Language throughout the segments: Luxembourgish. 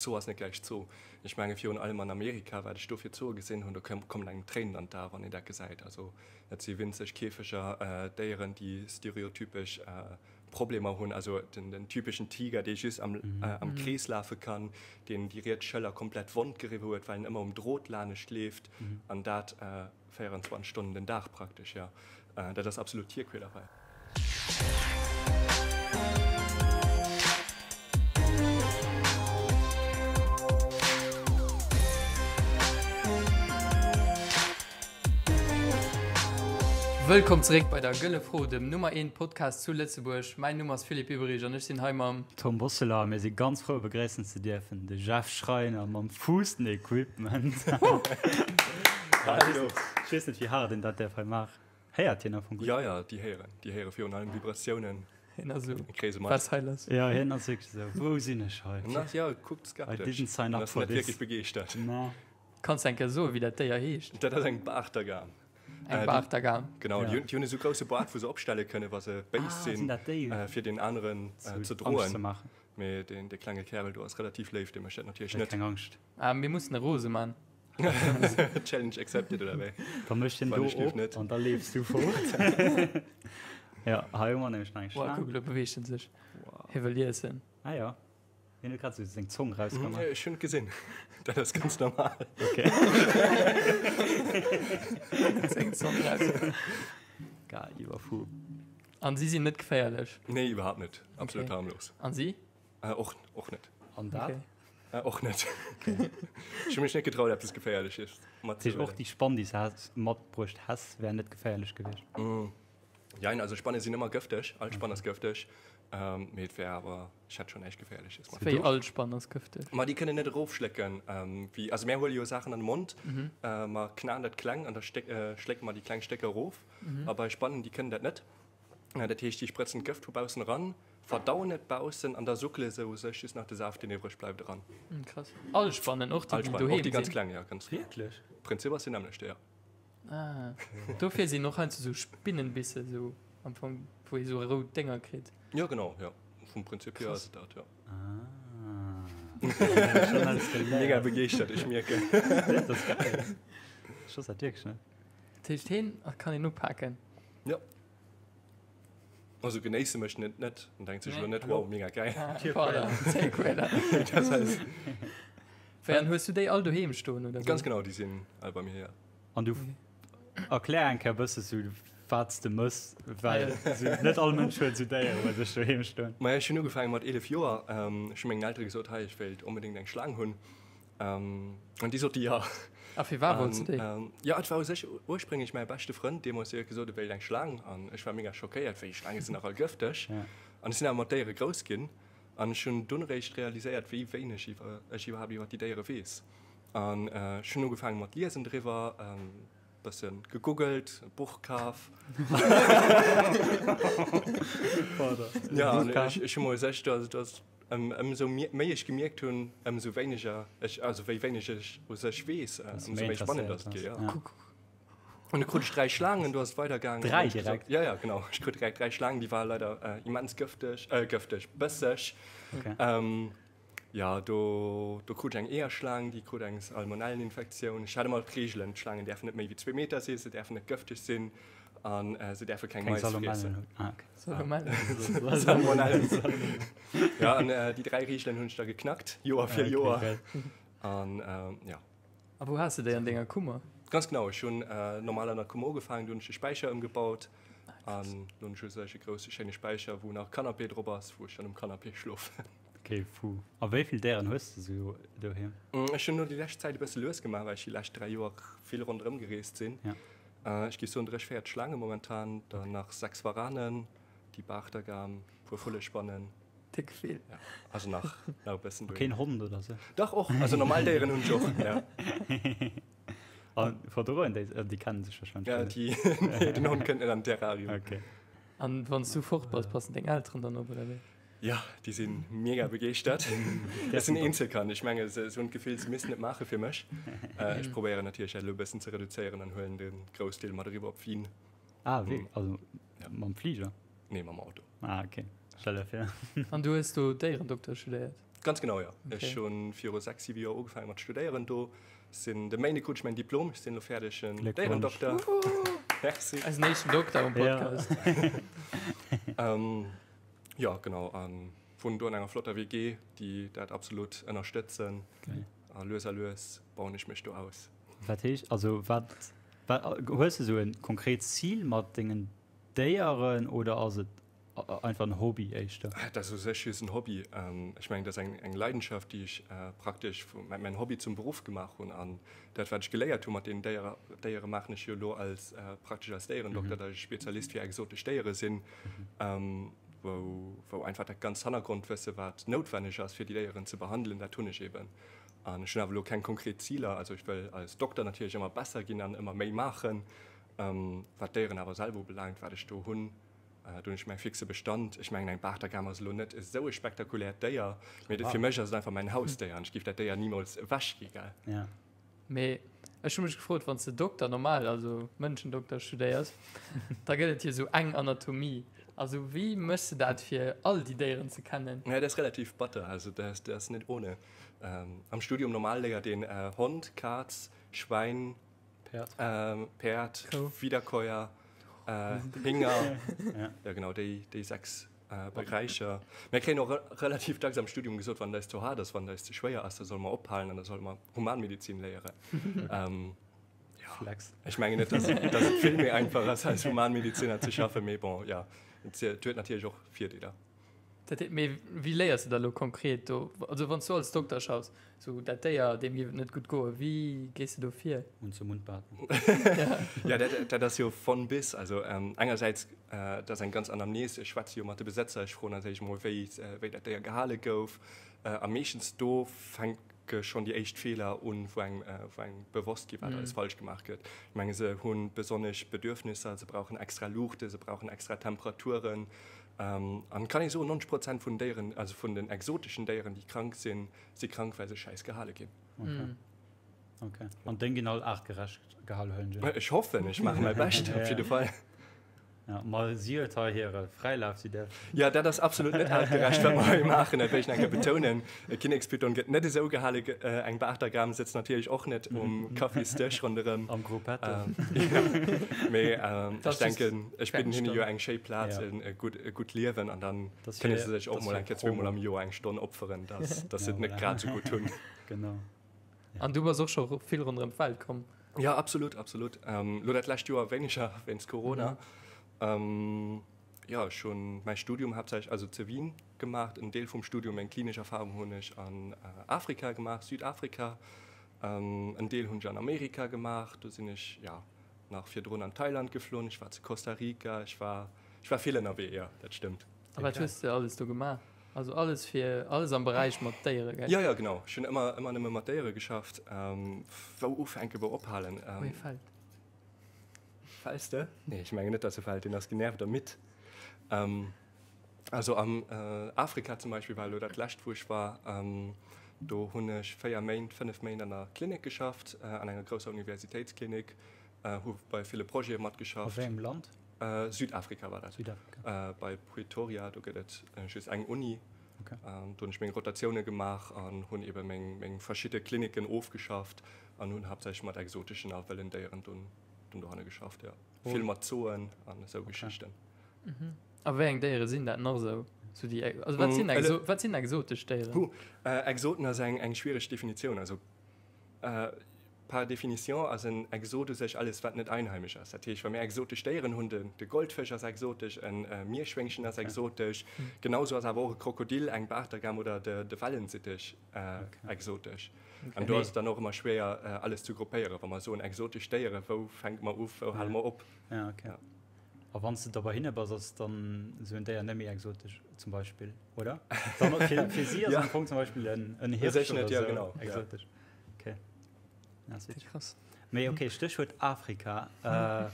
Zoo ass net gläich Zoo. Ech menge virun allem an Amerika, wat ech do fir Zooe gesinn hunn, do kommen engem d'Tréinen an d'Ae wann een dat gesäit. Also dat si winzeg Käfeger, Déieren déi stereotypesch Problemer hunn, also den typeschen Tiger, dee just am Krees lafe kann, deen déi riets Schëller komplett wond geriwwe huet, well en ëmmer um Drot lanescht leeft an dat 24 Stonnen den Dag praktesch, jo. Dat ass absolut Tierquälerei. Wëllkomm zeréck bei der Gëlle Fro, dem Nummer eent Podcast zu Lëtzebuerg. Mäin Numm ass Philippe Ueberich an ech sinn hei mam. Tom Bosseler a mir si ganz frou begréissen ze dierfen de Jeff Schreiner mam Fuussen-Equipment. Hallo. Ech weess net wéi haart een dat däerf hei maachen. Héiert hien am Fong gutt? Ja, ja, déi héieren. Déi héiere virun allem Vibratiounen. Hien ass esou, Kréie se mat. Was hei lass? Ja, hien ass wierklech esou, Wou sinn ech hei? En ass, ja, kuckt skeptesch. I didn't sign En up ass for net this. wierklech begeeschtert. Nee. Kanns de eng Kéier soen, wéi dat Déier heescht? Dat ass eng Baartagam. Eng Baartagam. Genau, Ja. déi hunn, déi hunn esou grousse Baart, wou se opstelle kënnen, wa se béis Ah, sinn sinn, dat déi? fir deen aneren ze Angscht ze droen. maachen. Mee deen, dee klenge Kärel do ass relativ léif, dee mécht dat natierlech Huet net. keng Angscht. Ah, mir mussen e rose man. Challenge accepted oder wéi? Da mécht hien Wann do ech lief op net. an da leefs du fort. Ja, hei hu mer nämlech nach eng Wow, Schlaang. kuck, elo beweegt en sech. Wow. Hie wëll iessen. Ah ja, hien huet grad sou seng Zong rausgemaach. Ech hunn et gesinn. Dat ass ganz normal. Okay. Seng Zong raus. Geil, iwwerfu. An si sinn net geféierlech? Nee, iwwerhaapt net. Absolut Okay. harmlos. An si? Äh, och, och net. An dat? Okay. Äh, och net. Ech hu mech net getraut, eppes Geféierleches Dat heescht, och matzehuelen. déi Spann, déi s de has matbruecht häss, wär net geféierlech gewiescht? Jein, also Spanne sinn ëmmer gëfteg. All Spann ass gëfteg. Ähm, mee et wär awer, ech hätt schonn näischt Geféierleches mat. Wéi all Spann ass gëfteg? Ma déi kënnen net erofschlécken. Ähm, wéi, also mär huele jo Saachen an de Mond, äh, mer knaen dat kleng an da stéck, äh, schlécke mer déi kleng Stécker erof. A bei Spannen, déi kënnen dat net. Dat heescht, déi sprëtzen d'Gëft vu baussen eran, verdauen et baussen an da suckele se u sech just nach de Saaft, deen iwwreg bleift, eran. Krass. All Spannen, och déi, All déi Spannen, och doheem déi ganz sinn? kleng, ja, ganz. Wierklech? Prinzip ass deen nämmlechte, ja. Ah, dofir sinn och heiansdo sou Spinnenbisse sou am Fong, wou ee sou rout Dénger kritt. Jo, genau, jo. Vum Prinzip hier ass et dat, jo. Ah. Schon alles geléiert. Mega begeeschtert, ech mierken. Dat ass geil. Ech wosst dat wierklech net. Dat heescht, heen kann een upaken? Jo. Also genéisse mécht en et net an denkt sech elo net, Hallo? wow, mega geil. Voilà, Zéiquäler. Dat ass Wéi, an hues du déi all doheem stoen, oder wéi? Ganz genau, déi sinn all bei mir, jo. An du erklär eng Kéier e bësse sou, wat s de mëss, well sou net all Mënsch huet sou Déiere bei sech doheem stoen. Maja, ech hunn ugefaange mat 11 Joer. Ech hu mengen Eltere gesot, hei, ech wéilt onbedéngt eng Schlaang hunn. An déi sote jo. A firwat wolls de déi? Jo, et war u sech ursprénglech mäi beschte Frënd deemools, dee huet gesot, e wéilt eng Schlaang. An ech war mega schockéiert, wéi, Schlaange sinn dach all gëfteg. An ech sinn awer mat Déiere grouss ginn. An ech hunn dunn eréischt realiséiert, wéi wéineg ech iwwerhaapt iwwer déi Déiere weess. An ech hunn ugefaange mat liesen driwwer, bësse gegoogelt, e Buch kaf. Jo, an ech hu mer u sech, dass Ëmsou méi ech gemierkt hunn, ëmsou wéineger ech, also wéi wéineg ech u sech weess, ëmsou méi spannend ass et gi, jo. An du krut ech 3 Schlaangen, du ass et weidergaangen. 3 direkt? Ja, ja, genau. Ech krut direkt 3 Schlaangen, déi ware leider immens gëfteg, gëfteg, bësseg. Okay. Jo, do, do krut ech eng Eeërschlaang, déi krut eng Salmonelleninfektioun. Ech hat ëmmer d'Reegelen, d'Schlaangen däerfen net méi wéi zwee Meter sinn, se däerfen net gëfteg sinn an se däerfe keng Keng Mais friessen. Salmonellen hunn. Ah, okay. Salmonellen. Salmonellen. Ja, an äh, déi 3 Reegelen hunn ech da geknackt, Joer fir Okay, Joer. geil. An äh, ja. A wou has de déi an denger Kummer? Ganz genau, ech hunn äh, normal an der Kummer ugefaangen, du hunn ech de Späicher ëmgebaut. An lo hunn ech u sech e grousse schéine Späicher, wou nach Canapé drop ass, wou ech dann um Canapé schlofen. Okay, fou. A wéi vill Déieren hues de sou doheem? Ech hunn lo déi lescht Zäit e bësse lues gemaach, well ech déi lescht 3 Joer vill ronderëm gereest sinn. Ja. Ech géif soen 3 véiert Schlaange momentan, dann nach 6 Waranen, déi Baachtergam, puer Vullespannen. Déck vill. Ja, also nach, nach e bëssen A keen Hond oder sou? Dach och, also normal Déieren hunn ech och, ja. A verdroen déi, déi kennen sech wahrscheinlech Ja, net. déi, nee, den Hond kënnt net an d'Terrarium. Okay. An wann s du fort bass, passen deng Elteren dann op, oder wéi? Ja, déi si mega begeeschtert. Ech sinn Eenzelkand, ech menge se hunn d'Gefill, se missten et maache fir mech. Ech probéieren natierlech dat elo e bëssen ze reduzéieren an huelen de Groussdeel mat eriwwer op Wien. Ah wierklech? Also mam Fliger? Nee, mam Auto. Ah okay, stell der vir. An du hues do Déierendokter studéiert? Ganz genau, jo. Ech hu viru 6, 7 Joer ugefaange mat studéieren do. Sinn de Méinde krut ech mäin Diplom. Ech sinn elo fäerdegen Déierendokter. Merci. Eisen éischten Dokter um Podcast. Jo, genau. A wunnen do an enger flotter WG, déi dat absolut ënnerstëtzen. A lues a lues bauen ech mech do aus. Wat heescht, also wat, wat, hues de sou e konkret Zil mat dengen Déieren oder ass et einfach en Hobby éischter? Dat ass u sech just en Hobby. Ech mengen, dat ass eng Leidenschaft, déi ech praktesch vu mäin Hobby zum Beruff gemaach hunn. An dat, wat ech geléiert hu mat deenen Déiere maachen ech jo elo als praktesch als Déierendokter, datt ech Spezialist fir exotesch Déiere sinn, wou einfach dat ganzt Hannergrondwësse, wat noutwenneg ass, fir déi Déieren ze behandelen, dat hunn ech eeben. An ech hunn awer elo keng konkret Ziler. Also ech wëll als Dokter natierlech ëmmer besser ginn an ëmmer méi maachen. Wat d'Déieren awer selwer ubelaangt, wat ech do hunn, do hunn ech mäi fixe Bestand. Ech mengen, eng Bartagam ass elo net esou e spektakuläert Déier, mee fir mech ass et einfach mäin Hausdéier an ech géif dat Déier nimools ewechgi, gell? Ja. Mee ech hu mech gefrot, wann s de Dokter normal, also Mënschendokter studéiers, da gëtt et jo esou eng Anatomie. Also wéi méchs de dat, fir all déi Déieren ze kennen? Ja, dat ass relativ batter, also dat ass net ohne. Am Studium normal léiert een Hond, Kaz, Schwäin, Päerd, Päerd, Wiederkäuer, Hénger, ja genau déi déi 6 Beräicher. Mir kréien och relativ dacks am Studium gesot, wann et eis ze haart ass, wann et eis ze schwéier ass, da solle mer ophalen an da solle mer Humanmedizin léieren. Flex. Ech mengen net, dass et vill méi einfach ass als Humanmediziner ze schaffen, mee bon, ja, et huet natierlech och Virdeeler. Dat heet, mee wéi léiers de da lo konkret do, also wann s du als Dokter schaffs, sou dat Déier, deem géif et net gutt goen, wéi gees de do vir? Mund zu Mund beatmen. Ja, dat, dat ass jo von bis. Also engersäits, dat ass eng ganz Anamnese, ech schwätze jo mat de Besëtzer, ech froen als éischt emol, wéi, wéi dat Déier gehale gouf. A meeschtens do fänke schonn déi éischt Feeler un, wou engem, wou engem bewosst gi wat alles falsch gemaach gëtt. Ech menge se hu besonnesch Bedürfnisser, se brauchen extra Luuchte, se brauchen extra Temperaturen. An kann ee soen, 90 Prozent vun den Déieren, also vun den exoteschen Déieren, déi krank sinn, si krank, well se schäiss gehale ginn. Okay. Okay. An deng ginn all aartgerecht gehal, huelen ech un? Ech hoffen, ech maache mäi Bescht op jidde Fall. Ja, ma si huet hei hire Fräilaf, si däerf. Ja, dat ass absolut net aartgerecht, wat mer hei maachen, dat wéll ech nach eng Kéier betounen. E Kinnekspython gëtt net esou gehale, eng Bartagam sëtzt natierlech och net um Kaffisdësch ronderëm. Am Gruppetto. Mee ech denken, ech bidden hinne jo eng schéi Plaz, e gutt Liewen an dann kënne se sech och mol eng Kéier zweemol am Joer eng Stonn opferen, dass se et net grad esou gutt hunn. Genau. An du bass och scho vill ronderëm d'Welt komm? Jo, absolut, absolut. Lo dat lescht Joer wéineger wéinst Corona. Jo, ech hunn mäi Studium haaptsächlech, also zu Wien gemaach, en Deel vum Studium, meng klinesch Erfahrung hunn ech an Afrika gemaach, Südafrika, en Deel hunn ech an Amerika gemaach, do sinn ech, jo, nach virdrun an Thailand geflunn, ech war zu Costa Rica, ech war, ech war vill ënnerwee, jo, dat stëmmt. A wat hues de alles do gemaach? Also alles fir, alles am Beräich mat Déiere, gell? Jo, jo, genau, ech hunn ëmmer, ëmmer nëmme mat Déiere geschafft. Wou ufänken, wou ophalen? Wou ee fält. Fäls de? Nee, ech mengen net, dass e fält, deen ass genervt a midd. Also am Afrika zum Beispill war elo dat lescht, wou ech war. Do hunn ech 4 Méint, 5 Méint an der Klinik geschafft, an enger grousser Universitéitsklinik, hu bei ville Projete matgeschafft. A wéi engem Land? Südafrika war dat. Südafrika. Bei Pretoria, do gëtt et just eng Uni. Do hunn ech meng Rotatioune gemaach an hunn ebe meng verschidde Kliniken ofgeschafft an hunn haaptsächlech mat exoteschen a wëllen Déieren dunn dohanne geschafft, jo. Vill mat Zooen an esou Geschichten. A wéi eng Déiere sinn dat nach esou? Sou déi, also wat sinn exo, wat sinn exotesch Déieren? Huh, Exoten ass eng, eng schwiereg Definitioun. Also par définition ass en Exot u sech alles, wat net einheimesch ass. Dat heescht, wa mir exotesch Déieren hunn, de, de Goldfësch ass exotesch, en Mierschwéngchen ass exotesch, genau sou ass awer och e Krokodil, eng Bartagam oder de, de Wellensittich exotesch. An do ass et dann och ëmmer schwéier, alles ze gruppéieren. Wa mer soen exotesch Déieren, wou fänke mer u, wou hale mer op? Ja, okay. Ja. A wann s de da bei hinne bass, ass dann esou en Déier net méi exotesch zum Beispill, oder? Dann, fir, fir si ass ja. am Fong zum Beispill en, en Hirsch oder ja, so genau. exotesch. Ja. Okay. Ja, ist krass. Mee okay, Stéchwuert Afrika, äh,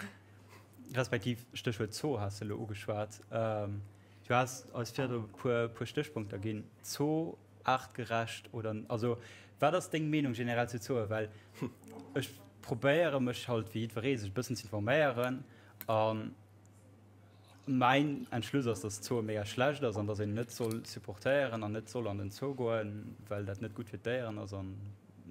respektiv Stéchwuert Zoo has de elo ugeschwat. Ähm, du has eis virdru e puer, puer Stéchpunkter ginn. Zoo, Aartgerecht oder also wat ass deng Meenung generell zu Zoe? Well ech probéiere mech halt wéi jiddweree sech e bëssen ze informéieren an. Mäin Entschluss ass, dass Zooe mega schlecht ass an dass een net soll supportéieren an net soll an den Zoo goen, well dat net gutt fir d'Déieren ass an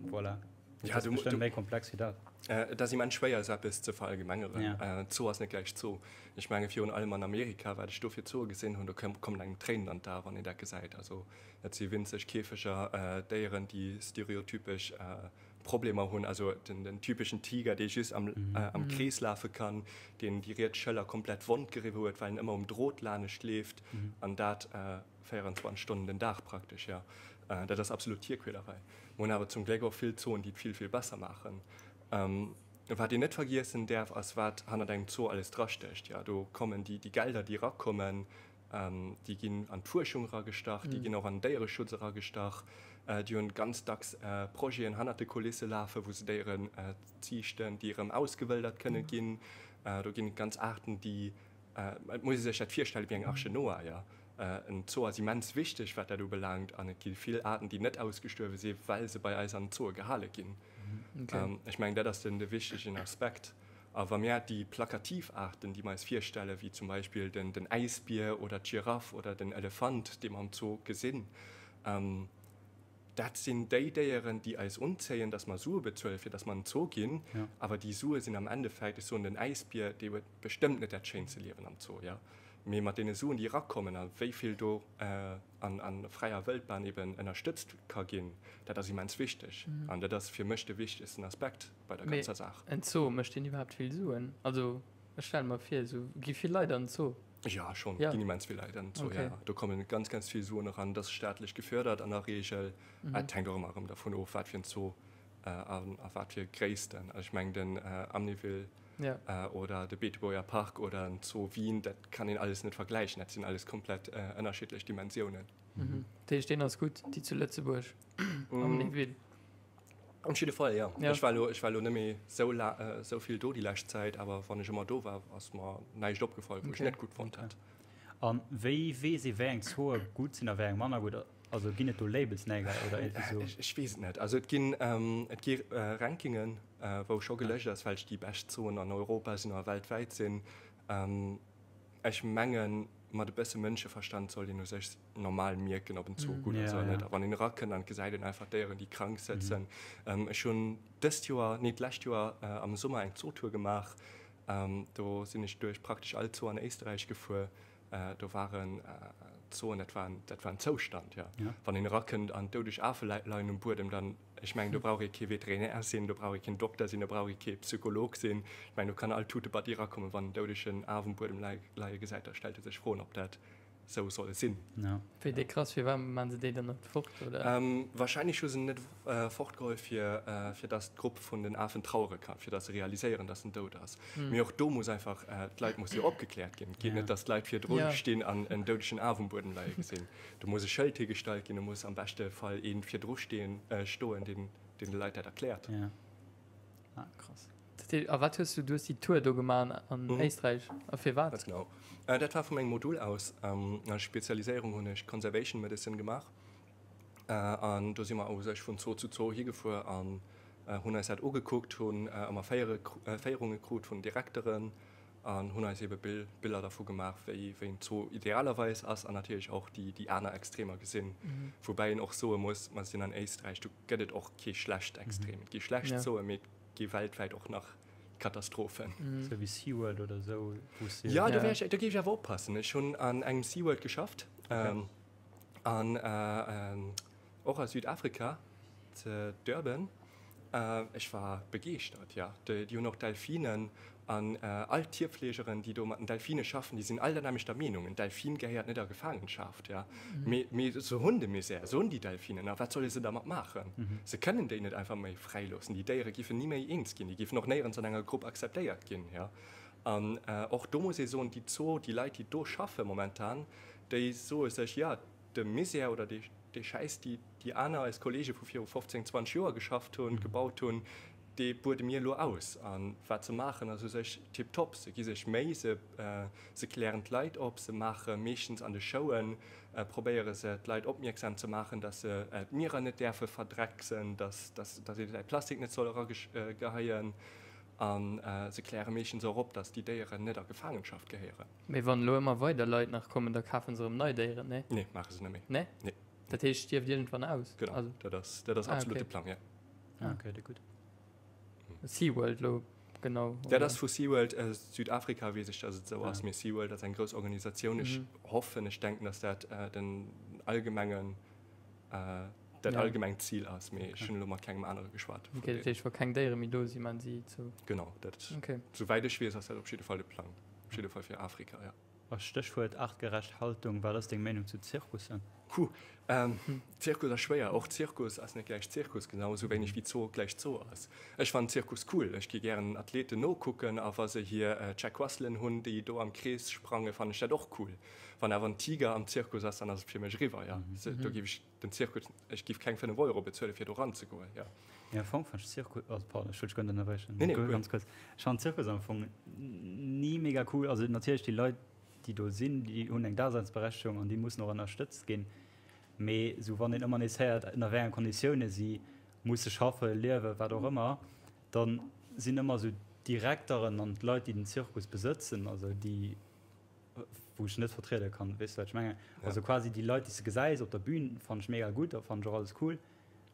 voilà. Ja, du, du, méi komplex wéi dat. Äh, et ass immens schwéier esou eppes ze verallgemengeren. Ja. Äh, Zoo ass net gläich Zoo. Ech menge virun allem an Amerika, wat ech do fir Zooe gesinn hunn, do kommen engem d'Tréinen an d'Ae wann een dat gesäit. Also dat si winzeg Käfeger, äh, Déieren, déi stereotypesch äh, Problemer hunn, also den, den typeschen Tiger, dee just am, mhm. äh, am mhm. Krees lafe kann, deen déi riets Schëller komplett wond geriwwe huet, well en ëmmer um Drot lanescht leeft mhm. an dat äh, 24 Stonnen den Dag praktesch, ja. Äh, dat ass absolut Tierquälerei. Mir hunn awer zum Gléck och vill Zooen, déi et vill, vill besser maachen. Ähm, wat een net vergiessen däerf, ass wat hannert engem Zoo alles drastécht. Ja, do kommen déi, déi Gelder, déi erakommen, Déi ginn an d'Fuerschung eragestach, déi ginn och an den Déiereschutz eragestach. Déi hunn ganz dacks Projeten hannert de Kulisse lafen, wou se Déieren ziichten, déi erëm ausgewëldert kënne ginn. Do ginn et ganz Aarten, déi, et muss ee sech dat virstelle wéi eng Arche Noah, jo. En Zoo ass immens wichteg, wat dat ubelaangt, an et gi vill Aarten, déi net ausgestuerwe sinn, well se bei eis an den Zooe gehale ginn. Ech mengen, dat ass de wichtegen Aspekt. A wa mir déi plakativ Aarten, déi mer eis virstellen, wéi zum Beispill den Äisbier oder d'Giraff oder den Elefant, dee mer am Zoo gesinn, dat sinn déi Déieren, déi eis unzéien, dass mer Sue bezuelen, fir dass mer an den Zoo ginn. Awer déi Sue sinn am Endeffekt, ech soen, den Äisbier, dee huet bestëmmt net dat schéinste Liewen am Zoo, jo, mee mat deene Suen, déi erakommen a wéi vill do an a fräier Wëldbahn eben ënnerstëtzt ka ginn, dat ass immens wichteg. An dat ass fir mech de wichtegsten Aspekt bei der ganzer Saach. Mee en Zoo, mécht deen iwwerhaapt vill Suen? Also ech stelle mer vir, esou gi vill Leit an den Zoo. Jo, schonn, ginn immens vill Leit an den Zoo, jo. Do kommen ganz, ganz vill Suen eran. Dat ass staatlech gefördert an der Reegel. Et hänkt och ëmmer erëm dervun of, wat fir en Zoo a wat fir Gréissten. Also ech mengen den Amnéville oder de Beetebuerger Park oder en Zoo Wien, dat kann een alles net vergläichen. Dat sinn alles komplett ënnerschiddlech Dimensiounen. Dat heescht, deen ass gutt, déi zu Lëtzebuerg, Amnéville? Op jidde Fall, jo. Ech war elo, ech war elo net méi sou la, sou vill do déi lescht Zäit, awer wann ech ëmmer do war, ass mer näischt opgefall, wou ech net gutt fonnt hätt. A wéi weess ee wéi eng Zooe gutt sinn a wéi eng manner gutt? Also ginn et do Labels nee gell oder iergendwéi sou? Ech weess et net. Also et ginn, et gi Rankingen, wou scho gelëscht ass, welch déi bescht Zooen an Europa sinn oder weltwäit sinn. Ech mengen, mat e bësse Mënscheverstand sollt een u sech normal mierken, ob en Zoo gutt ass oder net. A wann een erakënnt an et gesäit een einfach Déieren, déi krank sëtzen. Ech hunn dëst Joer, nee d'lescht Joer am Summer eng Zootour gemaach. Do sinn ech duerch praktesch all Zoo an Éisterräich gefuer. Do waren Zooen, dat war dat war en Zoustand, jo. Wann een erakënnt an doudeg Afe leien um Buedem, dann, ech mengen, do brauch ee kee Veterinär sinn, do brauch ee keen Dokter sinn, do brauch ee kee Psycholog sinn. Ech mengen, do kann all Tutebatti erakommen, wann en doudegen Af um Buedem leie gesäit, da stellt e sech Froen, ob dat sou soll sinn. Wéi déi krass, firwat maan se déi dann net fort, oder? Wahrscheinlech hu se en net fortgeholl fir fir dass d'Grupp vun den Afen trauere kann, fir dass se realiséieren, dass en dout ass. Mee och do muss einfach, d'Leit musse jo opgekläert ginn. Et geet net, dass d'Leit virdru stinn an en doudegen Af um Buedem leie gesinn. Do muss e Schëld higestallt ginn, do muss am beschte Fall ee virdru stehen, stoen, deen deen de Leit dat erkläert. Ah, krass. A wat hues du, du hues déi Tour do gemaach an Éisträich, a firwat? Ganz genau. Dat war vu mengem Modul aus. Als Spezialiséierung hunn ech Conservation Medicine gemaach. An do si mer u sech vun Zoo zu Zoo higefuer an hunn eis dat ugekuckt, hunn ëmmer Féierunge krut vun Direkteren an hunn eis ebe Biller dervu gemaach, wéi en Zoo idealerweis ass an natierlech och déi aner Extremer gesinn. Woubäi een och soe muss, mer sinn an Éisträich, do gëtt et och kee schlecht Extrem. Et gi schlecht Zooe, mee et gi weltwäit och nach Katastrophen. Sou wéi SeaWorld oder sou, wou s de. Jo, do wär ech, do géif ech awer oppassen. Ech hunn an engem SeaWorld geschafft an och a Südafrika, zu Durban. Ech war begeeschtert, jo. Déi hunn och Delfinen an all d'Tierfleegeren, déi do mat den Delfine schaffen, déi sinn all der nämmlechter Meenung, En Delfin gehéiert net a Gefaangenschaft, jo. Mee, mee se hunn de Misär, se hunn déi Delfinen, a wat solle se dermat maachen? Se kënnen déi net einfach méi fräiloossen. Déi Déiere giffen ni méi eens ginn, déi giffen och néierens an enger Grupp akzeptéiert ginn, jo. An och do muss ee soen, déi Zoo, déi Leit, déi do schaffe momentan, déi soe sech, jo, de Misär oder dee, dee Schäiss, déi déi aner, eis Kollege vu viru 15, 20 Joer geschafft hunn, gebaut hunn, dee buede mir elo aus. A wat se maachen, ass u sech tiptop. Se gi sech Méi, se, se klären d'Leit op, se maache meeschtens an de Showen, probéiere se d'Leit opmierksam ze maachen, datt se d'Mierer net däerfe verdrecksen, datt, datt, datt ee säi Plastik net soll erageheien. A se kläre meeschtens och op, datt déi Déieren net a Gefaangenschaft gehéieren. Mee wann elo ëmmer weider Leit nach kommen, da kafe se erëm nei Déieren, nee? Nee, maache se net méi. Nee? Nee. Dat heescht, stierft iergendwann aus? Genau, also, dat ass, dat ass ah, absolut okay. de Plang, ja. Ah, okay, dat gutt. SeaWorld lo, genau. Dat ass vu SeaWorld äh, Südafrika, weess ech, dass et esou ass. Ah. Mee SeaWorld ass eng grouss Organisatioun. Ech mhm. hoffen, ech denken, dass dat äh, den allgemengen äh, dat ja. allgemengt Zil ass. Mee ech hunn elo mat kengem anere geschwat. Okay, dat heescht, wa keng Déiere méi do sinn, man si zou. Genau, dat, okay. Souwäit ech weess, ass dat op jidde Fall de Plang. Op jidde Fall fir Afrika, ja. A Stéchwuert artgerecht Haltung, wat ass deng Meenung zu Zirkussen? Puh, Zirkus ass schwéier. Och Zirkus ass net gläich Zirkus, genau esou wéineg wéi Zoo gläich Zoo ass. Ech fannen Zirkus cool, ech gi gären Athleten nokucken a wa se hir Jack Russelen hunn, déi do am Krees sprangen, fannen ech dat och cool. Wann awer en Tiger am Zirkus ass, dann ass et fir mech eriwwer, jo. Do géif ech Den Zirkus, ech giff keng 5 Euro bezuelen fir do ran ze goen, jo. Mee am Fong fann ech Zirkus, oh pardon, ech wollt dech guer net ënnerbriechen, Nee, nee, guer. ganz kuerz, ech fannen Zirkus am Fong ni mega cool, also natierlech déi Leit déi do sinn, déi hunn eng Daseinsberechtegung an déi mussen och ënnerstëtzt ginn, mee esou wann een ëmmer nees héiert ënner wéi enge Konditioune si musse schaffen, liewen, wat och ëmmer, dann sinn ëmmer esou d'Direkteren an d'Leit déi den Zirkus besëtzen, also déi wou ech net vertriede kann, weess de wat ech mengen? Ja. Also quasi déi Leit déi s de gesäis op der Bühn fannen ech mega gutt a fannen ech och alles cool,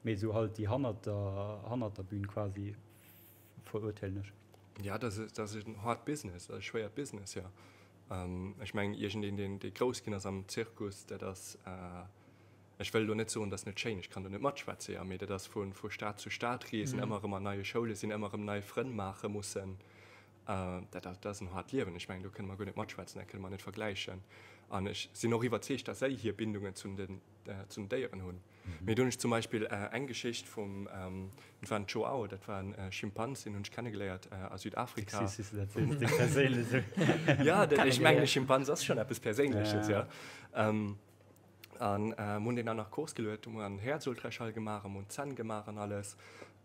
mee esou halt déi hannert der hannert der Bühn quasi verurteelen ech. Ja, dat ass dat ass en hard business, dat ass e schwéiert Business, jo. Ech mengen iergendeen deen dee grouss ginn ass am Zirkus, dat ass, ech wëll elo net soen, dat ass net schéin, ech kann do net matschwätze, jo, mee dat ass vu vu Stad zu Stad reesen, ëmmer erëm an neie Schoule sinn, ëmmer erëm nei Frënn maache mussen. Dat ass en haart Liewen. Ech mengen, do kënne mer guer net matschwätzen, dat kënne mer net vergläichen. An ech sinn och iwwerzeegt, datt si hir Bindungen zu den, zu den Déieren hunn. Mee do hunn ech zum Beispill eng Geschicht vum, dat war en Joao, dat war en Schimpans, deen hunn ech kennegeléiert a Südafrika. Ja, ech mengen, e Schimpans ass schonn eppes Perséinleches, jo. An mir hunn deen an Narkos geluet, hu mer en Häerzultraschall gemaach a mir hunn d'Zänn gemaach an alles.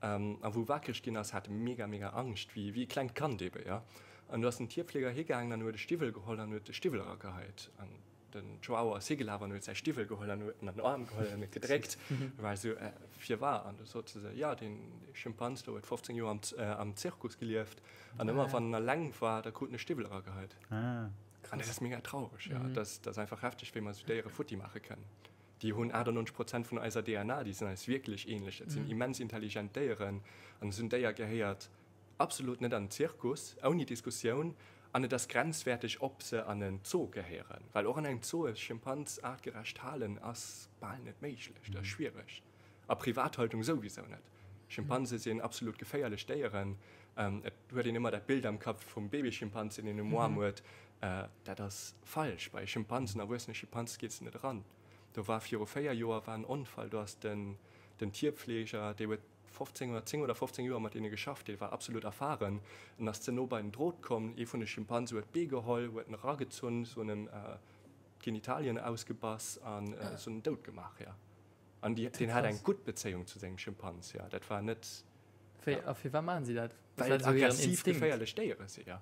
A wou e wakereg ginn ass, hat e mega, mega Angscht, wéi e klengt Kand ebe, jo. An du ass den Tierfleger higaangen an huet e Stiwwel geholl an huet de Stiwwel erageheit. An den Joao ass higelaf an huet säi Stiwwel geholl an huet en an den Aarm geholl an huet gedréckt. E war esou, Firwar? An du sot se, Jo, deen Schimpans do huet 15 Joer am Zirkus gelieft an ëmmer wann en eleng war, da krut en e Stiwwel erageheit. An dat ass mega traureg, ja. Mhm. Dat ass einfach hefteg, wéi mer esou Déiere futti maache kënnen. Déi hunn 98 Prozent vun eiser DNA, déi sinn eis wierklech ähnlech. Dat sinn mhm. immens intelligent Déieren. An esou en Déier gehéiert absolut net an den Zirkus, ouni Diskussioun. An et ass grenzwäerteg, ob se an en Zoo gehéieren. Well och an engem Zoo e Schimpans aartgerecht halen ass bal net méiglech. Dat ass mhm. schwiereg. A Privathaltung souwisou net. Schimpanse sinn absolut geféierlech Déieren. Et huet een ëmmer dat Bild am Kapp vum Babyschimpanz, deen een um Aarm huet. Dat ass falsch. Bei Schimpansen, erwuessene Schimpanse geet se net eran. Do war viru 4 Joer war en Onfall, do ass den den Tierpfleger, dee huet 15 oder 10 oder 15 Joer mat deene geschafft, dee war absolut erfahren, en ass ze no bei den Drot komm, ee vun de Schimpanse huet d'Bee geholl, huet en eragezunn, se hunn em d'Genitalien ausgebass an se hunn en dout gemaach, jo. An déi, deen hat eng gutt Bezéiung zu sengem Schimpans, jo. Dat war net. Wéi, a firwat maachen si dat? Well et aggressiv, geféierlech Déiere sinn, jo.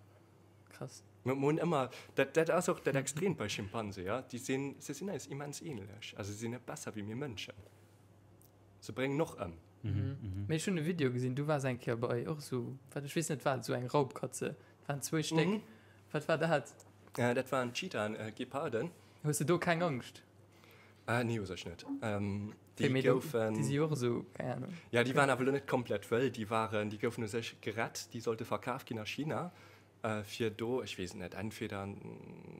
Krass. Mir hunn ëmmer, dat, dat ass och dat Extreemt bei Schimpanse, jo. Déi sinn, se sinn eis immens ähnlech. Also se sinn net besser wéi mir Mënschen. Se bréngen och ëm. Mee ech hunn e Video gesinn, du waars eng Kéier bei och esou, wat, ech weess net wat, esou eng Raubkatze, et waren zwou Stéck. Wat war dat? Dat waren Cheetahen, Geparden. Hues de do keng Angscht? Ah, nee, u sech net. Ähm, déi okay, goufen. Déi si och esou, keng Ahnung. Ja, déi waren awer elo net komplett wëll. Déi waren, déi goufen u sech gerett. Déi sollte verkaf ginn a China, äh, fir do, ech weess et net, entweder an,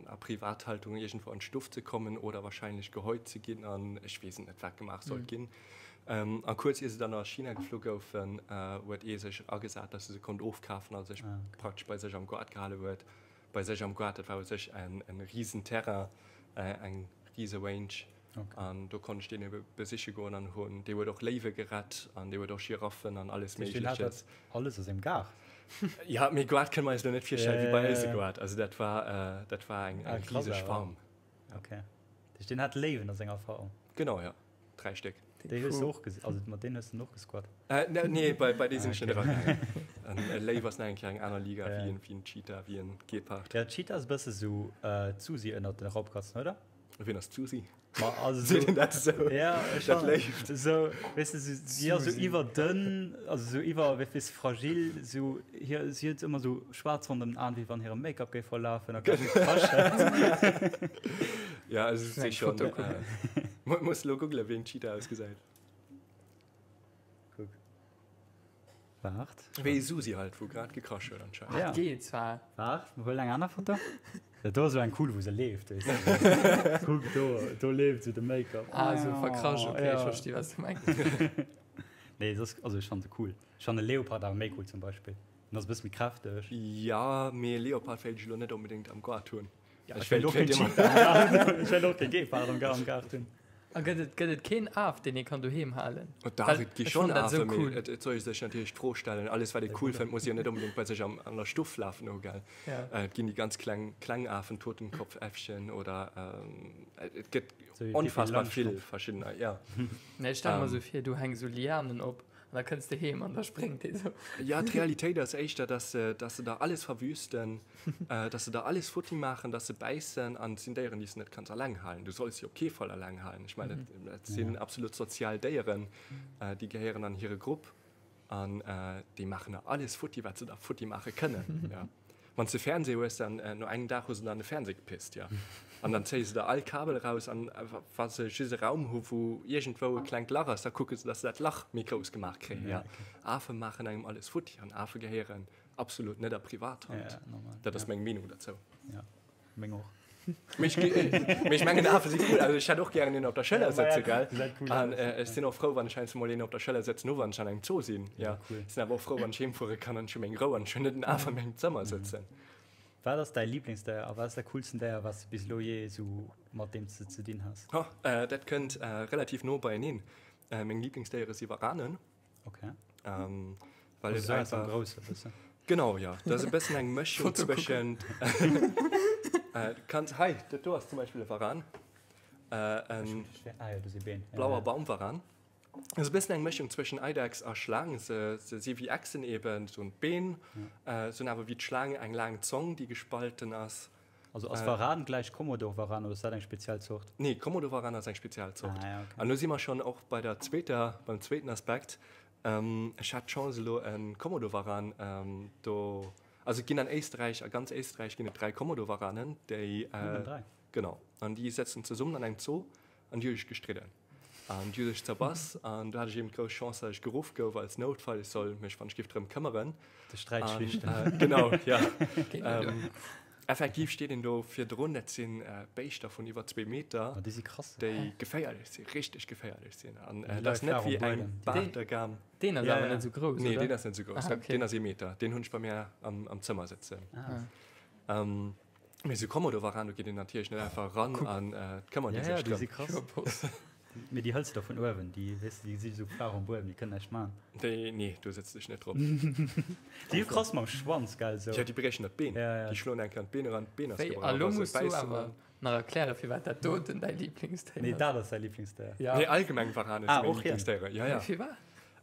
a Privathaltung iergendwou an d'Stuff ze kommen oder wahrscheinlech gehäut ze ginn an ech weess et net, wat gemaach sollt mhm. ginn. Ähm, a kuerz ier se dann a China geflu goufen, äh, huet ee sech agesat, dass se se konnt ofkafen a sech ah, okay. praktesch bei sech am Goart gehale huet. Bei sech am Goart, dat war u sech en, en riesen Terrain, eng riese Range. Okay. An do konnt ech deen ebe besiche goen an hunn, dee huet och Léiwe gerett an dee huet och Giraffen an alles Méigleches. Alles a sengem Gaart? Ja, mee Goart kënne mer eis elo net virstellen wéi bei eis e Goart. Also dat war, dat war eng, eng riseg Farm. Okay. Dat heescht, deen hat Léiwen a senger Farm? Genau, ja. 3 Stéck. Déi hues du och gesinn, also mat deenen hues du och gesquat? Äh, ne, nee, bei, bei deene sinn ech net eragaangen. En e Léiw ass nach eng Kéier eng aner Liga wéi en, wéi en Cheetah, wéi en Gepard. Ja, Cheetah ass e bësse sou d'Susi ënnert den Raubkatzen, oder? Wien ass d'Susi? Ma also Seet een dat esou? Ja, ech Dat léift. Esou, weess de, si si ass esou iwwerdënn, also esou iwwer, weess de, fragil, esou hir, si huet ëmmer esou schwaarz ronderëm den Aen, wéi wann hire Make-up géif verlafen a grad gekrasch hätt. Ja, also si Eng schon. Foto kucken. Äh, muss lo googlen, wéi eng Cheetah ausgesäit. Kuck. Waart. Wéi Susi halt, wou grad gekrasch huet anscheinend. Ja. Geet zwar. Waart, mer huelen eng aner Foto. Dat do ass esou eng cool, wou se leeft, weess de. Kuck, do, do leeft esou de Make-up. Ah, esou verkrasch, okay, Ja. ech versti wat s de mengs. Nee, se ass, also ech fannen se cool. Ech fannen e Leopard awer méi cool zum Beispill. Den ass e bësse méi kräfteg. Ja, mee e Leopard wéilt ech elo net onbedéngt am Gaart hunn. Ja, ech wéilt och keen Cheetah am Gaart hunn. Ech wéilt och kee Gepard am Gaart hunn. A gëtt et, gëtt et keen Af, deen ee kann doheem halen? Dach, Well et gi ech schonn fannen dat esou Afen, mee cool. et, et soll ee sech natierlech d'Fro stellen, alles wat ee cool fënnt, muss jo net onbedéngt bei sech am, an der Stuff lafen hu, gell? Ja. Et ginn déi ganz kleng, kleng Afen, Totenkopfäffchen oder et gëtt Sou wéi Pippi onfassbar vill Langstrumpf. verschiddener, ja. Nee, ech stelle mer esou vir, du hänks esou Lianen op an da kënns de heem an da spréngt dee sou. Ja, d'Realitéit ass éischter, dass se, dass se der alles verwüsten, dass se der alles futti maachen, dass se bäissen an et sinn Déieren, déi s de net kanns alleng halen. Du solls si op kee Fall alleng halen. Ech mengen, dat, dat sinn absolut sozial Déieren, déi gehéieren an hire Grupp an déi maachen der alles futti, wat se der futti maache kënnen. Ja. Wann s de Fernseh hues, dann no engem Dag hu se der an de Fernseh gepisst, jo. An dann zéie se der all Kabel eraus an wa se just e Raum hu wou iergendwou e klengt Lach ass, da kucke se, dass se dat Lach méi grouss gemaach kréien, jo. Afe maachen engem alles futti an Afe gehéieren absolut net a Privathand. Dat ass meng Meenung derzou. Meng och. Mee ech, mee ech mengen Afe si cool. Also ech hätt och gären een op der Schëller sëtze, gell? An ech sinn och frou, wann ech heiansdo mol een op der Schëller sëtzen hu, wann ech an engem Zoo sinn. Ja. Cool. Sinn awer och frou, wann ech heem fuere kann an ech hu meng Rou an ech hunn net en Af an mengem Zëmmer sëtzen. Wat ass däi Liblingsdéier a wat ass dat coolsten Déier, wat s de bis elo jee esou mat deem s de ze dinn has? Ha, dat kënnt relativ no beieneen. Meng Liblingsdéiere si Waranen. Okay. Ähm, weil Also et so eins am einfach, Grousse bëssen. genau, ja. Dat ass e bëssen eng Mëschung Foto kucken. zwëschent. äh, kanns, hei, dat do ass zum Beispill e Varan. Äh, en Ah ja, do si Been. Ja, blauer ja. Baumvaran. Dat ass e bëssen eng Mëschung zwëschen Eidechs a Schlaang. Se, se si wéi Echsen eben, se hunn d'Been, äh, se hunn awer wéi d'Schlaang eng laang Zong, déi gespalten ass. Also ass Varan gläich Komodovaran oder ass dat eng speziell Zort? Nee, Komodovaran ass eng speziell Zort. Ah, ja, okay. An do si mer schonn och bei der zweeter, beim zweeten Aspekt. Ech hat d'Chance elo e Komodovaran do, also et ginn an Éisträich, a ganz Éisträich ginn et 3 Komodovaranen, déi, Nëmmen 3? genau, an déi sëtzen zesummen an engem Zoo an déi hu sech gestridden. An déi hu sech zerbass an do hat ech eben d'grouss Chance, datt ech geruff gouf als Noutfall, ech soll mech wann ech giff drëm këmmeren. De Sträit schlichten. An, genau, ja. Effektiv steet een do virdrun, dat si Béischter vun iwwer zwee Meter, Oh, déi si krass. déi geféierlech sinn, richteg geféierlech sinn. An Déi dat ass leie net flaach wéi um eng Buedem. Baartergam. Deen ass Ja, awer ja. net esou grouss, Nee, oder? deen ass net esou grouss. Ah, okay. Deen ass ee Meter. Deen hunn ech bei mir am, am Zëmmer sëtzen. Ah. Ähm, Mee sou Komodowaran, do geet een natierlech net einfach eran an et këmmert ee Ja, ja, sech déi si drëm. krass. Mee déi hëls de da vun uewen, déi, weess de, déi si sou flaach um Buedem, déi kënnen näischt maachen. Déi, nee, do sëtz dech net drop. Déi hu krass mam Schwanz, gell, sou. Ja, déi briechen der d'Been. Ja, ja. Déi schloen eng Kéier an d'Been eran, d'Been ass Wéi, gebrach. a lo Wa se muss du bäissen, awer dann. nach erklären, firwat dat doten däi Liblingsdéier Nee, ass. dat ass säi Liblingsdéier. Ja. Nee, allgemeng Warane Ah, si meng och hien. Liblingsdéiere. Ja, ja. Firwat?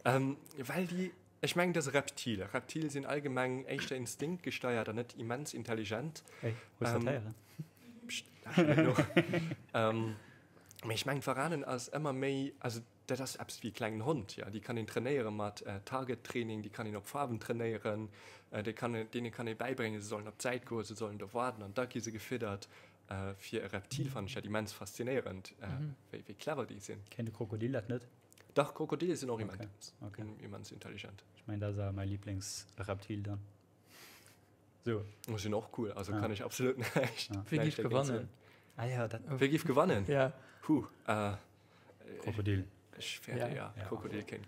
Ähm, well déi, ech mengen, dat ass e Reptil. Reptile sinn allgemeng éischter instinktgesteiert an net immens intelligent. Ey, hues dat Ähm, héieren? Pscht, lauschter net no. Ähm, Mee ech mengen, d'Waranen ass ëmmer méi, also dat ass eppes wéi e klengen Hond, jo. Déi kann een trainéiere mat Target-Training, déi kann een op Faarwen trainéieren, déi kann een, deene kann ee bäibréngen, se sollen op d'Säit goen, se sollen do waarden an da gi se gefiddert. Fir e Reptil fannen ech dat immens faszinéierend, wéi, wéi clever déi sinn. Kéint e Krokodil dat net? Dach, Krokodile sinn och immens, Okay. immens intelligent. Ech mengen, dat ass awer mäi Liblingsreptil dann. So. Oh, sinn och cool, also Ah. kann ech absolut näischt. Ah. Wie näischt giff dergéint gewannen? soen. Ah ja, dat Wie giff gewannen? Ja. Huh, äh, Krokodil. Ech fäerte, Ja. ja, Ja. Krokodil kéint,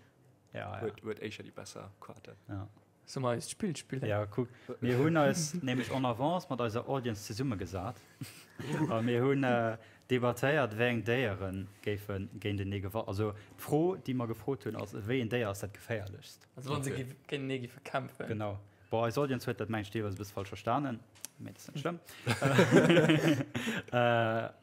Ja, ja. huet, huet éischer déi besser Kaarten. Ja. Solle mer eist Spill spillen? Ja, kuck, mir hunn eis nämlech en avance mat eiser Audience zesummegesat a mir hunn debattéiert, wéi eng Déiere géife géintenee gewannen. Also d'Fro, déi mer gefrot hunn, ass, Wéi en Déier ass dat geféierlechst? Also wann se Okay. géintenee géife kämpfen. Genau. Bon, eis Audience huet dat, mengen ech, deelweis e bësse falsch verstanen, mee dat ass net schlëmm.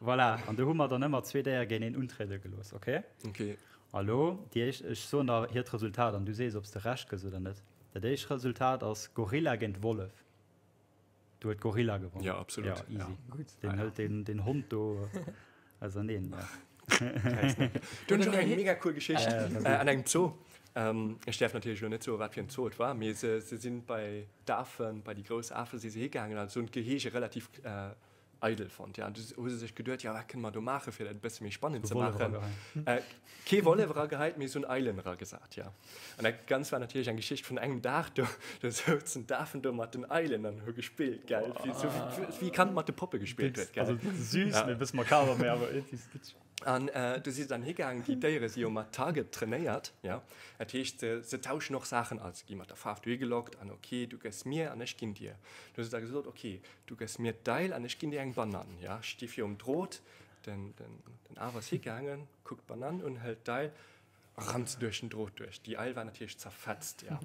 Voilà, an do hu mer dann ëmmer zwee Déiere géinteneen untriede gelooss, okay? Okay. A lo déi éischt, ech soen der hiert Resultat an du sees, ob s de Recht gëss oder net. Dat éischt Resultat ass Gorilla géint Wollef. Do huet Gorilla gewonnen. Ja, absolut. Ja, easy. Gutt. Deen hëlt deen, deen Hond do. Auserneen, ja. Du hunn ech och eng mega cool Geschicht an engem Zoo. Ech däerf natierlech elo net soen, wat fir en Zoo et war, mee se sinn bei d'Afen, bei déi grouss Afe si se higaangen an se hunn d'Gehege relativ eidel fonnt. Ja, an du hu se sech geduet, ja wat kënne mer do maachen, fir dat e bësse méi spannend ze maachen. Kee Wollef erageheit, mee se hunn Eilen eragesat, ja. An dat Ganzt war natierlech eng Geschicht vun engem Dag. Do, do souzen d'Afen do mat den Eilen an hu gespillt, gell, wéi sou wéi e Kand mat de Poppe gespillt huet, gell. Also süß, mee e bësse makaber, mee awer iergendwéi witzeg. An du si se dann higaangen, déi Déiere si jo mat Target trainéiert, jo. Dat heescht, se, se tauschen och Saachen aus. Se gi mat der Faarf dohi gelockt an ok, du gëss mir an ech ginn dir. Du hu se da gesot, ok, du gëss mir d'Eil an ech ginn dir eng Banann, jo. Sti virum Drot, den, den, den Af ass higaangen, kuckt d'Banann un, hëlt d'Eil a rammt se duerch den Drot duerch. Déi Eil war natierlech zerfetzt, jo.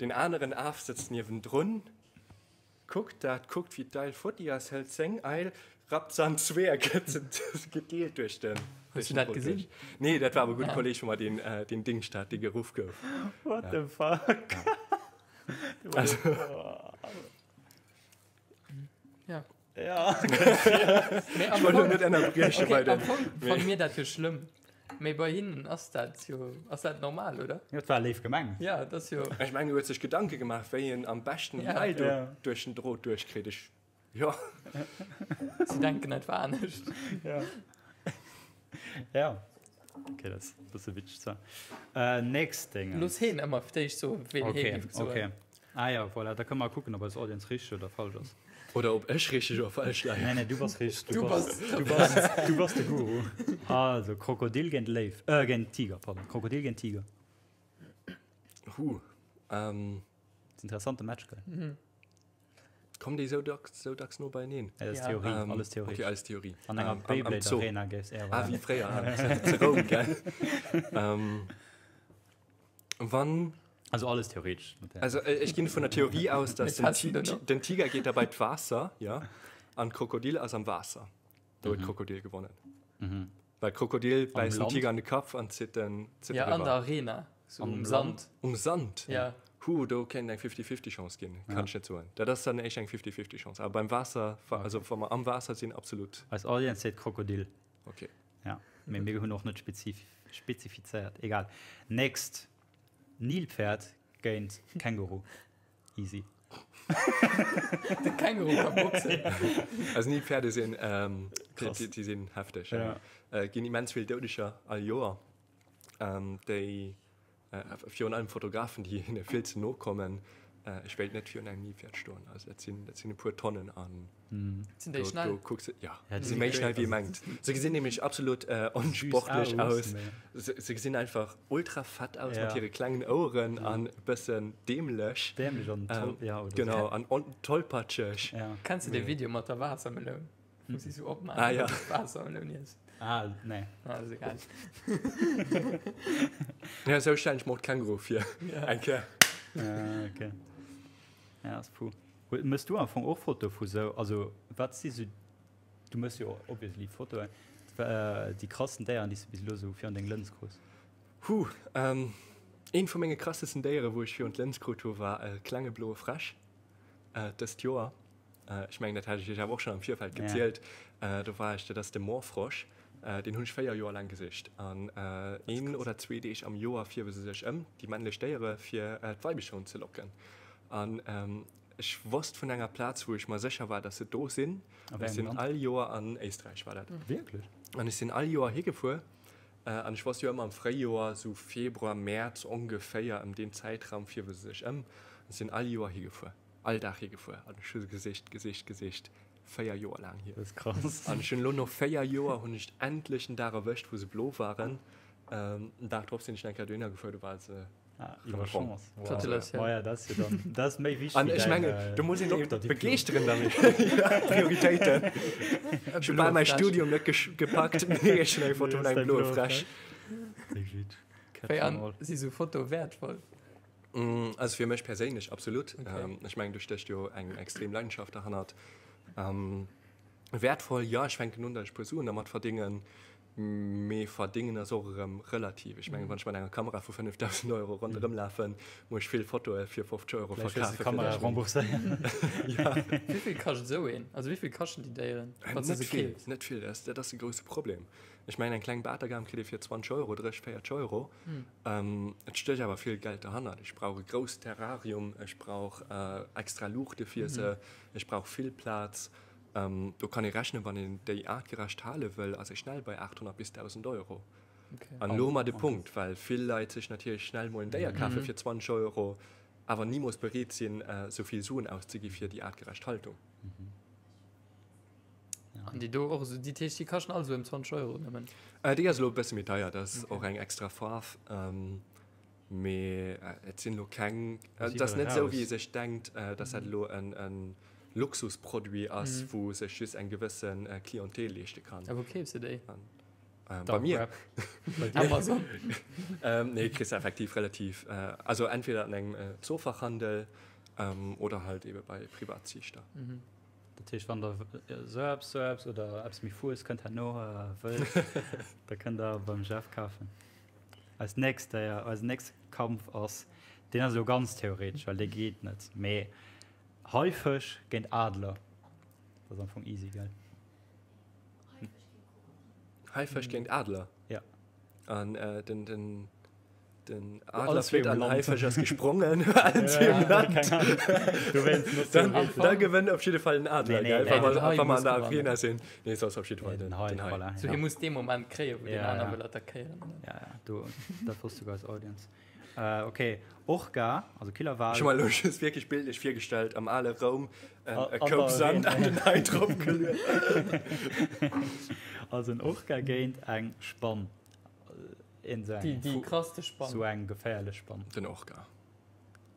Deen aneren Af sëtzt niewendrun. Kuckt dat, kuckt wéi d'Eil futti ass, hëlt seng Eil, rappt se an zwee a gëtt se gedeelt duerch den Hues du dat gesinn? Nee, dat war awer e gudde Kolleg vu mer, deen deen Dingscht hat, dee geruff gouf. What the fuck? Also. Ja. Ja. Mee am Ech wollt lo Fong, net ënnerbrieche okay, bei am den. Fong fanne mir dat jo schlëmm. Mee bei hinnen ass dat jo, ass dat normal, oder? Jo, et war léif gemengt. Ja, et ass jo. Ech mengen, e huet sech Gedanke gemaach, wéi en am beschten déi Ja. Eil do Ja. duerch den Drot duerchkritt. Ech, jo. Si denken einfach anescht. Ja. Ja. Okay, dat ass e bësse witzeg zwar. Äh, nächst Ding. Looss heen ëmmer fir d'éischt soen, ween hee Okay, géif soen. okay. Ah ja, voilà, da kënne mer kucken, ob eis Audience richteg oder falsch ass. Oder ob ech richteg oder falsch leien. Nee, nee, du bass richteg. Du bass du bass, du bass de Guru. Also, Krokodil géint Léiw, äh, géint Tiger, pardon. Krokodil géint Tiger. Huh. Ähm. Das ist interessante Match, gell? Mhm. Kommen déi sou dacks, sou dacks no beieneen? Ja, das ist Ja. Theorie, Ähm, alles Theorie. Okay, alles Theorie. An enger Ähm, am- am Beyblade Zoo. Arena géifs eher Ah, wéi fréier, ah, zu Roum, gell? Ähm, wann Also alles theoretisch. Also äh, ech ginn vun der Theorie aus, dass Mir den, testen Ti duerno. den Tiger geet da bei d'Waasser, ja, an d'Krokodil ass am Waasser. Do huet d'Krokodil gewonnen. Mhm. Well d'Krokodil bäisst den Land? Tiger an de Kapp an zitt den zitt Ja, an eriwwer. der Arena, so Am um Land? Sand. Um Sand? Ja. Huh, do kéint eng 50-50 Chance ginn, kann Ja. ech net soen. Dat ass dann éischter eng 50-50 Chance. Awer beim Waasser, wa, also wa mer am Waasser sinn, absolut. Eis Audience seet Krokodil. Okay. Ja, mee mir hunn och net spezif spezifizéiert. Egal. Next. Nilpferd géint Känguru. Easy. De Känguru ka boxen. Also Nilpferde sinn, ähm, déi, Krass. déi, déi sinn hefteg. Ja. Äh, ginn immens vill Doudeger all Joer. Ähm, déi, äh, virun allem Fotografen, déi hinne vill ze no kommen. Äh, ech wéilt net virun engem Nilpferd stoen. Also dat sinn, dat sinn e puer Tonnen an Sinn déi do, schnell? do kucks de, ja, Ja, déi déi si méi si schnell wéi ee also mengt. Se gesinn nämlech absolut äh, onsportlech aus. Se, se gesinn einfach ultra fett aus Ja. mat hire klengen Oueren an e bëssen dämlech. Dämlech an Ähm, toll, ja, oder Genau, an on tollpatscheg. So. Ja. Kenns du dee Video mat der Waassermeloun? Wou si sou opmaachen Ah, ja. an d'Waassermeloun iessen. Ah, nee. Ah, ass egal. Ja, sou stellen ech mer och d'Känguru vir. Ja. Eng Kéier. Ja, okay. Ja, ass puh. Mëss du am Fong och Foto vu sou, also wat si sou, du mëss jo obviously Fotoen, déi krassten Déieren, déi s du bis elo sou virun deng Lëns krus? Huh, eent vu menge krassesten Déiere wou ech virun d'Lëns krut hu war e klenge bloe Fräsch dëst Joer. Ech mengen dat hat ech iech awer och schonn am Virfeld gezielt. Do war ech, dat ass de Moorfrosch, deen hunn ech 4 Joer laang gesicht an een oder zwee Deeg am Joer fierwe se sech ëm, déi männlech Déiere, fir d'Weibecher unzelocken. An ech wosst vun enger Plaz, wou ech mer sécher war, dass se do sinn. A wéi Ech engem sinn Land? all Joer an Éisträich war dat. Wierklech? An ech sinn all Joer higefuer. An ech wosst jo ëmmer am Fréijoer, sou Februar, Mäerz ongeféier, ëm deen Zäitraum fierwe se sech ëm. Ech sinn all Joer higefuer, all Dag higefuer. An ech hu se gesicht, gesicht, gesicht, 4 Joer laang hier. Dat ass krass. An ech hunn elo no 4 Joer hunn ech endlech den Dag erwëscht, wou se blo waren. Den Dag drop sinn ech eng Kéier dohinner gefuer, do ware se Ah, iwwer Chance. Wow. Gratulatioun. Oh ja, dat ass jo dann, dat ass méi wichteg An wéi ech däin, mengen, äh, do muss een eben Dokterdiplom. begeeschteren damit. Ja, Prioritéiten. Ech hu bal mäi Studium net gesch- gepackt, mee ech hunn eng Foto vun engem bloe Fräsch. Wéi gutt. Catch Wéi 'em an all. si sou Fotoe wäertvoll? Mm, Also fir mech perséinlech absolut. Okay. Ähm, ech mengen, do stécht jo eng extrem Leidenschaft derhannert. Ähm, wäertvoll, ja, ech fänken un, datt ech e puer Suen dermat verdéngen. Mee verdéngen ass och erëm relativ. Ech mengen, wann ech mat enger Kamera vu 5.000 Euro ronderëm lafen, muss ech vill Fotoe fir 50 Euro Vläicht hues de verkafen, fir d'Kamera dass ech meng. rembourséieren. Ja. Wéi vill kascht esou een? Also wéi vill kaschten déi Déieren, wann s de Net se vill, keefs? net vill. Dat ass, dat ass de grousse Problem. Ech mengen, eng kleng Batergam kritt ee fir 20 Euro, 30, 40 Euro. Et stécht awer vill Geld derhannert. Ech brauch e grousst Terrarium, ech brauch extra Luuchte fir se, ech brauch vill Plaz. Do kann ee rechnen, wann een déi aartgerecht hale wëll, ass ee schnell bei 800 bis 1.000 Euro. An elo hu mer de Punkt, well vill Leit sech natierlech schnell mol en Déier kafe fir 20 Euro, awer nimools bereet sinn, esou vill Suen auszegi fir déi aartgerecht Haltung. An déi do och esou, déi heescht, déi kaschten all esou ëm 20 Euro nëmmen? Déi ass elo e bësse méi deier, dat ass och eng extra Faarf. Mee et sinn elo keng, et ass net esou, wéi ee sech denkt, dass dat elo e Luxusproduit ass, wou sech just eng gewësse Clientèle leeschte kann. A wou keefs de déi? Bei mir. Amazon? Nee, kriss de effektiv relativ, also entweder an engem Zoofachhandel oder halt ebe bei Privatziichter. Dat heescht, wann der esou eppes, esou eppes oder eppes méi Fues kënnt herno wëllt, da kënnt der beim Jeff kafen. Eis nächst Déier, eisen nächste Kampf ass, deen ass elo ganz theoretesch, well dee geet net, mee Haifësch géint Adler. Dat ass am Fong easy, gell? Haifësch géint Adler? Ja. An den, den, den Adler flitt an den Haifësch ass gesprongen. Allen zwee um Land. Da gewënnt op jidde Fall den Adler, gell? Wa mer an der Arena sinn. Nee, soss op jidde Fall den Hai. Voilà, So, hie muss dee Moment kréien, wou deen aner wëll attackéieren. Ja, ja, do, dat wosst souguer eis Audience. Äh, okay, Orca, also Killerwal. Ech hu mer elo just wierklech bildlech virgestallt, am ale Roum, e Koup Sand an den Hai drop geluet. Also en Orca géint eng Spann. Een esou eng. Déi krasste Spann. Esou eng geféierlech Spann. Den Orca.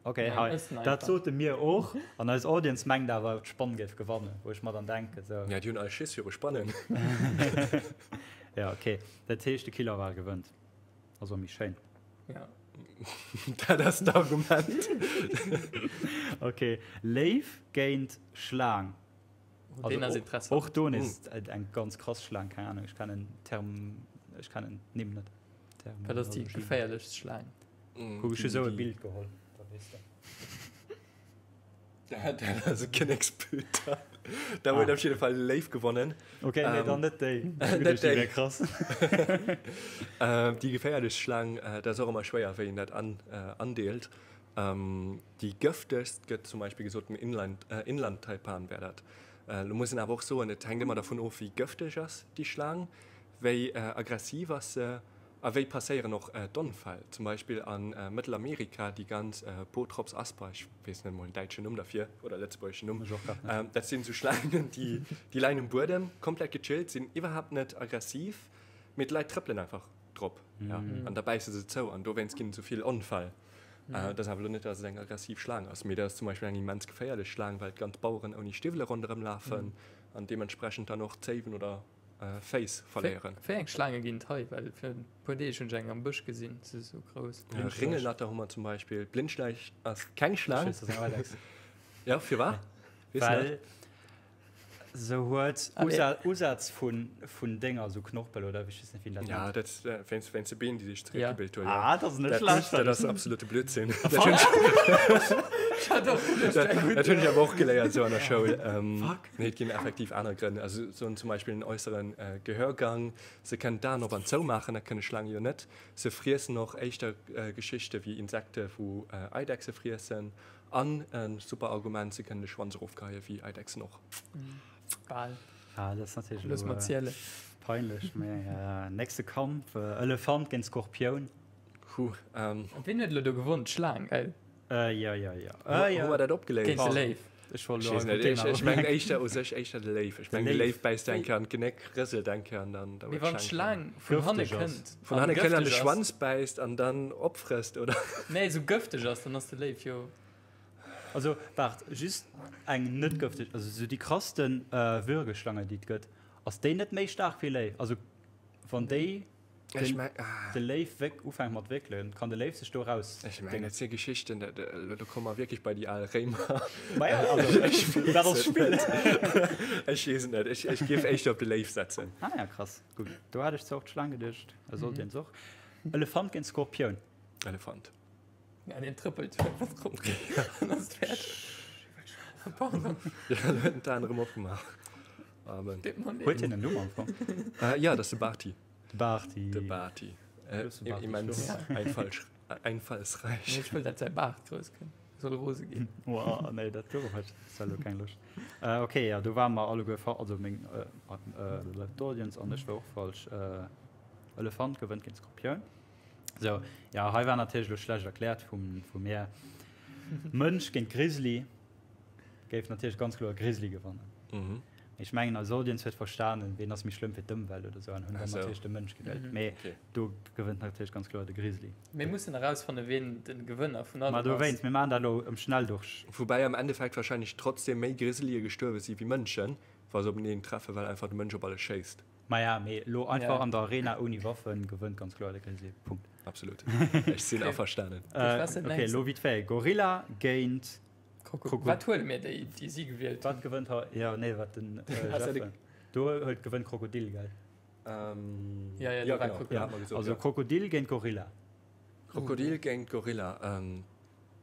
Ok, hei, dat sote mir och, an eis Audience mengt awer d'Spann géif gewannen, wou ech mer dann denken sou. Ja, déi hunn all Schiss viru Spannen. Ja, ok, dat heescht de Killerwal gewënnt. Ass och méi schéin. Ja. Dat ass d'Argument. Ok, Léiw géint Schlaang. Oh, deen ass interessant. Och do nees eng ganz krass Schlaang, keng Ahnung, ech kennen d'Term, ech kennen d'Nimm net. Wat ass déi geféierlechst Schlaang? Kuck, ech hu sou e Bild geholl, da weess de. Dat ass e Kinneksbüter. Da huet op jidde Fall de Léiw gewonnen. Ok, nee, dann net déi. Net déi. Déi wär krass. Déi geféierlechst Schlaang, dat ass och ëmmer schwéier, wéi een dat andeelt. Déi gëftegst gëtt zum Beispill gesot, den Inland-Taipan wär dat. Lo muss een awer och soen, et hänkt ëmmer dervun of, wéi gëfteg ass déi Schlaang, wéi aggressiv ass se. A wéi passéieren och d'Onfäll? Zum Beispill a Mëttelamerika, déi ganz Botrops asper, ech weess net emol den däitschen Numm derfir oder lëtzebuergeschen Numm, dat sinn esou Schlaangen, déi leien um Buedem, komplett gechillt, sinn iwwerhaapt net aggressiv, mee d'Leit trëppelen einfach drop, ja, an da bäisse se zou an dowéinst ginn et esou vill Onfäll. Dat ass awer elo net, datt et eng aggressiv Schlaang ass, mee dat ass zum Beispill eng immens geféierlech Schlaang, well d'ganz Baueren ouni Stiwwele ronderëm lafen an deementsprechend dann och Zéiwen oder Féiss verléieren. Wéi eng Schlaange ginn et hei? Well fir e puer Deeg hunn ech eng am Bësch gesinn, se ass esou grouss. Ringelnatter hu mer zum Beispill. Blindschleich ass keng Schlaang. Ech weess, dat ass eng Eidechs. Jo, firwat? Weess Well net. se huet Usätz vun Dénger, esou Knorpel oder ech weess net, wéi een dat Ja, nennt. dat wéinst wéinst de Been, déi sech zeréckgebilt hunn. Ah, dat ass net schlecht. Dat ass absolute Blödsinn. Dat hunn ech awer och geléiert esou an der Schoul. Fuck. Nee, et ginn effektiv aner Grënn. Also se hunn zum Beispill en äussere Gehörgang. Se kënnen d'Aen op an zou maachen, dat kënne Schlaange jo net. Se friessen och éischter Geschichte wéi Insekte wou Eidechse friessen. An e super Argument, se kënnen de Schwanz erofgeheie wéi Eidechsen och. Bal. Ah, dat ass natierlech Looss elo mer zielen. peinlech, mä nächste Kampf, Elefant géint Skorpioun. Huh, ähm. Wien huet elo do gewonn? D'Schlaang, gell? Äh, jo, jo, jo. Hu hu mer dat opgeléist? Géint de Léiw. Ech wollt Ech elo weess net, einfach ech, Thema ech mengen éischter u sech éischter de Léiw. Ech mengen de Léiw. Léiw bäisst eng Kéier an d'Genéck, rëselt eng Kéier an dann da Mee huet wann d'Schlaang d'Schlaang vun hanne Gëfteg ass. kënnt Vun an hanne kënnt an de gëfteg ass. Schwanz bäisst an dann opfrësst, oder? Nee, esou gëfteg ass, dann ass de Léiw jo. Also, waart, just eng net gëfteg, also sou déi krassten Würgeschlange déi et gëtt, ass déi net méi staark wéi Léiw? Also wann déi. Ech meng, ah. De Léif wéck ufänkt mat wéckelen, kann de Léif sech do raus. Ech mengen, dat si Geschichten, dat, do komme mer wierklech bei déi al Réimer. Maja, also, Ech weess dat ass et Spill. net. Ech weess et net. Ech, ech géif éischter op de Léif setzen. Ah ja, krass. Gutt, do hat ech zwar och d'Schlaang geduecht, e sollt een se och. Elefant géint Skorpioun. Elefant. Ja, deen trëppelt einfach drop. Dann ass et fäerdeg. Pardon. Ja, lo huet en d'Aen erëm opgemaach. Amen. Deet mer leed. Huet hien en Numm am Fong? Äh, ja, dat ass de Barty. De Barty. De Barty. Äh, Grousse Barty immens Ja. einfallsch einfallsreich. Ech wëll, dat säi Baart grouss kënnt. Soll rose ginn. Wow, nee, dat dorop hat ech zwar elo keng Loscht. Äh, okay, ja, do ware mer alleguer fa also meng äh, äh, d'Audience an ech war och falsch. Äh, Elefant gewënnt géint Skorpioun. Sou, ja, hei war natierlech elo schlecht erkläert vum, vu mir. Mënsch géint Grizzly géif natierlech ganz kloer Grizzly gewannen. Mhm. Ech mengen eis Audience huet verstanen, ween ass méi schlëmm fir d'Ëmwelt oder sou an hunn dann Ach sou. natierlech de Mënsch gewielt. Mhm. Mee Okay. do gewënnt natierlech ganz kloer de Grizzly. Mir mussen erausfanne ween de Gewënner vun Ma allem ass. dowéinst, mir maachen dat elo ëm Schnelldurch. Woubäi am Endeffekt wahrscheinlech trotzdem méi Grizzlye gestuerwe si wéi Mënschen, wa se openeen treffen, well einfach de Mënsch op alles schéisst. Maja, mee elo einfach Ja. an der Arena ouni Waffen gewënnt ganz kloer de Grizzly. Punkt. Absolut. Ech sinn averstanen. Äh, was denn okay, next? elo vite fait. Gorilla géint Kroko Kroko- Wat huele mir déi, déi si gewielt Wat hunn? gewënnt hei? Ja, nee, wat den äh, Hast du Jeff. Do huet gewënnt Krokodil, gell? Ähm, Ja, ja, ja, do war genau. Krokodil. Ja, hat mer gesot, Also ja. Krokodil géint Gorilla. Krokodil géint Gorilla. Ähm,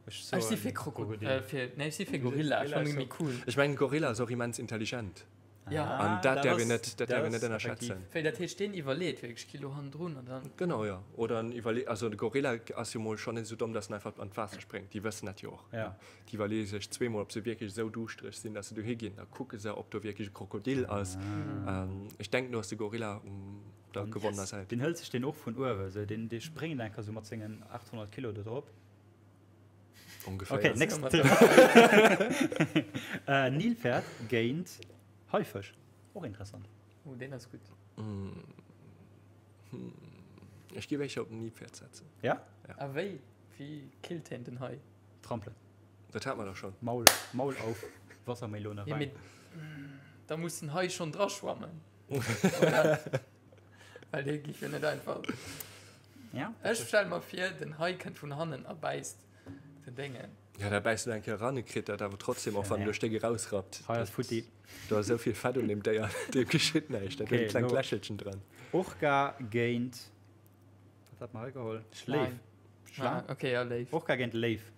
Ech Ech si soen fir Kroko Krokodil. äh, fir, nee, ech si fir Gorilla. Ech Gorilla fannen ist méi och- cool. ech mengen, Gorilla ass och immens intelligent. Ja. An dat däerf een ass- net, dat däerf een net ass ënnerschätzen. Wéi dat heescht, deen iwwerleet wierklech Kilo hannendrun an dann. Genau, jo. Oder en iwwerlee, also de Gorilla ass jo mol schonn net esou domm, dass en einfach an d'Waasser spréngt. Déi wëssen dat jo och. Ja. Déi iwwerleeë sech zweemol, ob se wierklech esou duuschtereg sinn, dass se dohi ginn. Da kucke se, ob do wierklech e Krokodil ass. Ah. Ech denken, do ass de Gorilla um der An gewonnener Säit. Deen hëlt sech deen och vun uewe, sou deen, dee spréngt enker sou mat sengen 800 Kilo do drop. Ongeféier. Okay, next Thema. Äh, Nilpferd géint Haifësch. Och interessant. Oh, deen ass gutt. Mm. Hm. Ech géif éischter op den Nilpferd setzen. Ja? Ja. A wéi, wéi killt hien den Hai? Trampelen. Dat hat mer dach schonn. Maul, Maul auf, Wassermelone Ja, rein. mee da muss den Hai schonn dra schwammen. Oder? Well dee giff jo net einfach. Ja. Ech stelle mer vir, den Hai kënnt vun hannen a bäisst den Déngen. Ja, da bäisst en eng Kéier eran, e kritt dat awer trotzdem, och wann en do e Stéck erausrappt. Hai ass futti. Do ass esou vill Fett un deem Déier, deem geschitt näischt. Dat huet e Okay, klengt lo. Lächelchen dran. Orca géint, wat hat mer hei geholl? Léif. Schlaang? Ah, okay, ja, Léif. Orca géint Léif.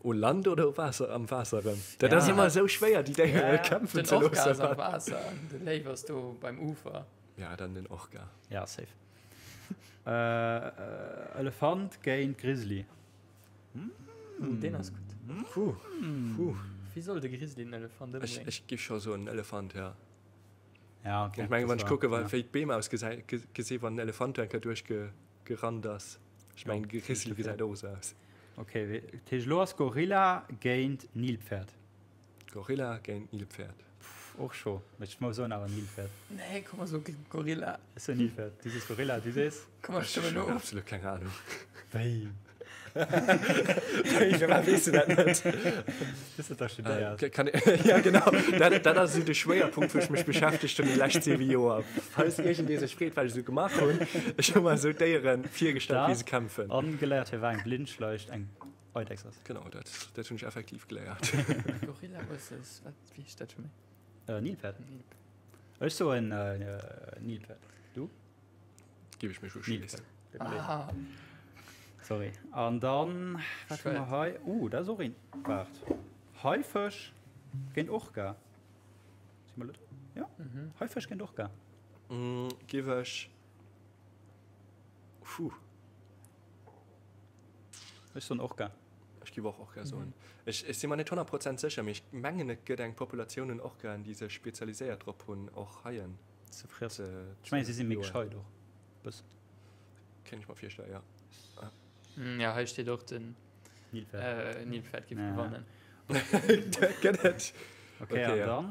U Land oder u Waasser, am Waasser erëm? Dat Ja. ass ëmmer esou schwéier, déi Déiere Ja, ja. kämpfen Den ze Orca ass loossen. am Waasser an de Léif ass do beim Ufer. Ja, dann den Orca. Ja, safe. Äh, Elefant géint Grizzly. Mm. Deen ass gutt. Puh, puh. Wéi soll de Grizzly den Elefant Ech, ëmbréngen? ech gi scho soen Elefant, ja. Ja, okay. Ech mengen, wann ech Das kucke, war- wa wéi d'Beem ausgesäi ge gesi wann en Elefant do eng Kéier duerchgerannt ass. Ech mengen, de Grizzly gesäit och esou aus. Okay, wéi- dat heescht, elo ass Gorilla géint Nilpferd. Gorilla géint Nilpferd. Pff, och scho. Mee ech muss soen awer Nilpferd. Nee, komm mer soe Gorilla. Ech soen Nilpferd. Du sees Gorilla, du sees? Komm mer stëmmen Ech hunn of. absolut keng Ahnung. Wéi? Wéi, firwat weess du dat net? Du hues dat dach studéiert. Äh, kann, ja, genau. Dat, dat ass esou de Schwéierpunkt, wou ech mech beschäftegt hunn déi lescht 7 Joer. Falls iergendee sech freet, wat ech esou gemaach hunn, ech hu mer esou d'Déiere virgestallt, wéi se kämpfen. An geléiert, firwat eng Blindschleich eng Eidechs ass. Genau, dat, dat hunn ech effektiv geléiert. Gorilla versus, wat, wéi heescht dat scho méi? Äh, Nilpferd. Nilpferd. Ech soen äh, Nilpferd. Du? Gebe ich mech uschléissen. Ah. Sorry. An dann, wat hu mer hei? Uh, dat ass och een. Waart. Haifësch géint Orca. Si mer lo do? Ja. Mhm. Haifësch géint Orca. Mm, Giff ech. Puh. Ech soen Orca. Ech giff och Orca soen. Mhm. Ech, ech si mer net 100 Prozent sécher, mee ech mengen et gëtt eng Populatioun un Orcaen, déi sech spezialiséiert drop hunn, och Haien. Ze friessen. Ech mengen, si si méi gescheit och. Bëssen. Kéint ech mer virstellen, ja. Ja, hei steet och den Nilpferd. Äh, Nilpferd giff Ja. gewannen. Dat gëtt et. Okay, Okay, an ja. dann.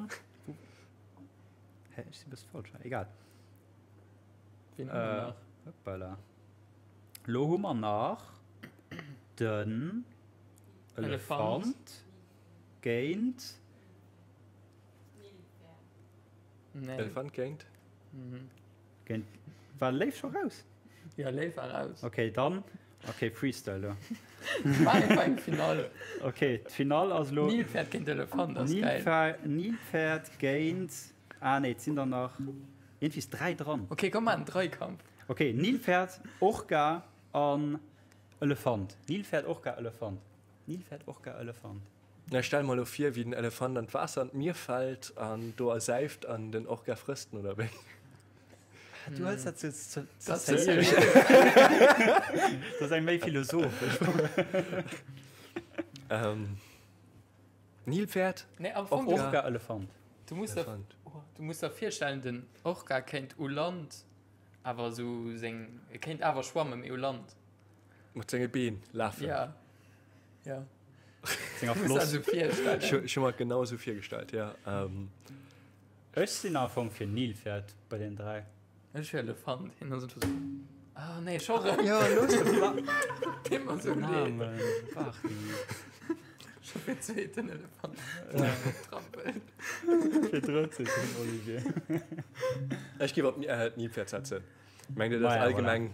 Hä, ech si bësse falsch. Egal. Wien hu mer Äh, nach? Hoppala. Lo hu mer nach den Elefant. Elefant géint. Nee. Elefant géint? Géint, war Léif scho raus? Ja, Léif war raus. Okay, dann, okay, Freestyle lo. War einfach eng Finall. Okay, d'Finall ass lo. Nilpferd géint Elefant ass geil. Nilpferd géint, ah nee, et sinn der nach iergendwéi 3 dran. Okay, komm, maachen Dreikampf. Okay, Nilpferd, Orca an Elefant. Nilpferd, Orca, Elefant. Nilpferd, Orca, Elefant. Na stell mer lo vir wéi den Elefant an d'Waasser an d'Mier fällt an do ersäift an den Orca frësst en oder wéi? Du hëls dat ze seriö. Dat ass eng méi philosophesch Fro. Nilpferd? Nee, am Fong. Orca, Elefant. Du muss der, du muss der virstellen, den Orca kéint u Land awer esou seng, e kéint awer schwammen, mee u Land. Mat senge Been lafen. Ja. Ja. Senger Floss. Ech hu mer et genau esou virgestallt, ja. Ech sinn am Fong fir Nilpferd bei den 3. Ech fir Elefant. Hien ass einfach sou. Ah nee, scho rëm. Jo, looss de Fla. Deet mer sou leed. Barty. Scho fir zweeten Elefant getrampelt. Fir drëtte den Olivier. Ech géif op d'Nilpferd setzen. Mengt Dir dat ass allgemeng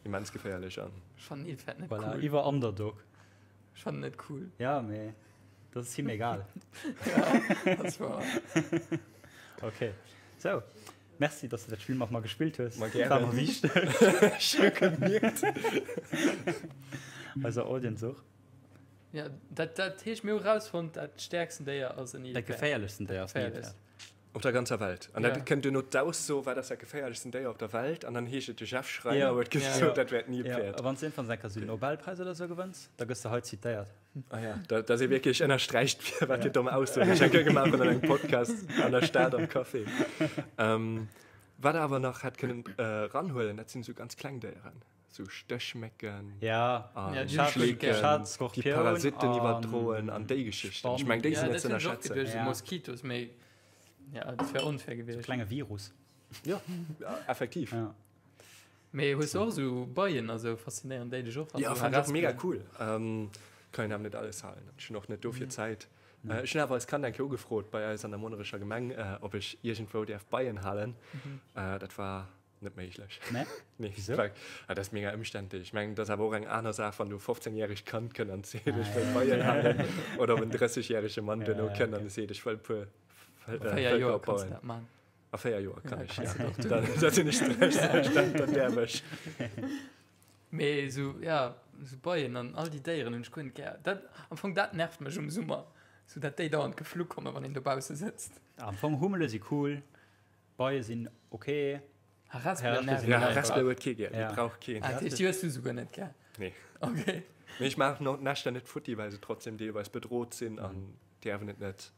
immens geféierlech an. Ech fannen Nilpferd net Voilà, cool. iwwer Underdog. Ech fannen net cool. Ja, mee dat ass him egal. Ja, dat ass woar. Okay. Sou, merci, dass du dat Spill mat mer gespillt hues. Ma Dat war gären. mer wichteg. Ech hu gemierkt. Eiser Audience och. Ja, dat, dat heescht, mir hu rausfonnt, dat stäerksten Déier ass en Dat Nilpferd. geféierlechsten Déier ass Geféierlechst. Nilpferd. Op der ganzer Welt. An dat Ja. kënnt duerno d'Ausso, wat ass dat geféierlechsten Déier op der Welt? An dann heescht et, de Jeff Schreiner Ja. huet Ja. gesot, dat wär Ja, d'Nilpferd. a wann s de iergendwann eng Kéier esou den Nobelpräis oder esou gewënns, da gëss de hei zitéiert. Ah ja, da, da si wierklech ënnersträicht, wat fir domm Aussoen ech eng Kéier gemaach hunn an engem Podcast an der Stad am Café. Ähm, wat der awer nach hätt kënnen äh, ranhuelen, dat sinn esou ganz kleng Déieren. Sou Stéchmécken Ja, an Ja, déi hunn ech Schleeken, Schad, déi Skorpioun Parasitten an iwwerdroen an déi Geschichten. Ech meng, déi Ja, sinn net dat ze hunn ech och ënnerschätzen. geduecht, sou Ja. Moskitos, mee ja, dat wär onfair gewiescht. Klenge Virus. Ja, ja, effektiv. Ja. Mee hues du och sou Beien a sou, faszinéieren déi dech och? Ja, Also fand ech och mega Harespelen? cool. Ähm, kann een awer net alles halen. Ech hunn och net dofir Zäit. Äh, ech hunn awer eis Kand eng Kéier ugefrot bei eis an der Monnerecher Gemeng, äh, ob ech iergendwou däerf Beien halen. Äh, dat war Net méiglech. Nee? Nee, Wieso? Well, ah, dat ass mega ëmständlech. Ech mengen, dat ass awer och eng aner Saach, wann du e 15 järegt Kand kënnt an seet, ech wëll Beien halen, oder ob en 30 järege Mann duerno Ja, kënnt okay. an seet, ech wëll e puer A Vëlker 4 Joer kanns du opbauen. dat man. A 4 Joer kann Ja, ech, kanns ja. du doch tun. Dann, da sinn ech 30, dann, dann däerf ech. Mee esou, ja, esou Beien an all déi Déieren hunn ech guer net gär. Dat, am Fong, dat nervt mech um Summer, esou dat déi dauernd geflu kommen, wann een dobausse sëtzt. Am Fong, Hummele si cool, Beie sinn ok. Harespelen nerven Ja, mech Harespelen einfach. huet kee gär, déi Ja. brauch keen. Ah, dat heescht, déi hues du souguer net gär? Nee. Okay. Mee ech maachen och d'Näschter net futti, well se trotzdem deelweis bedroht sinn an däerfen et net.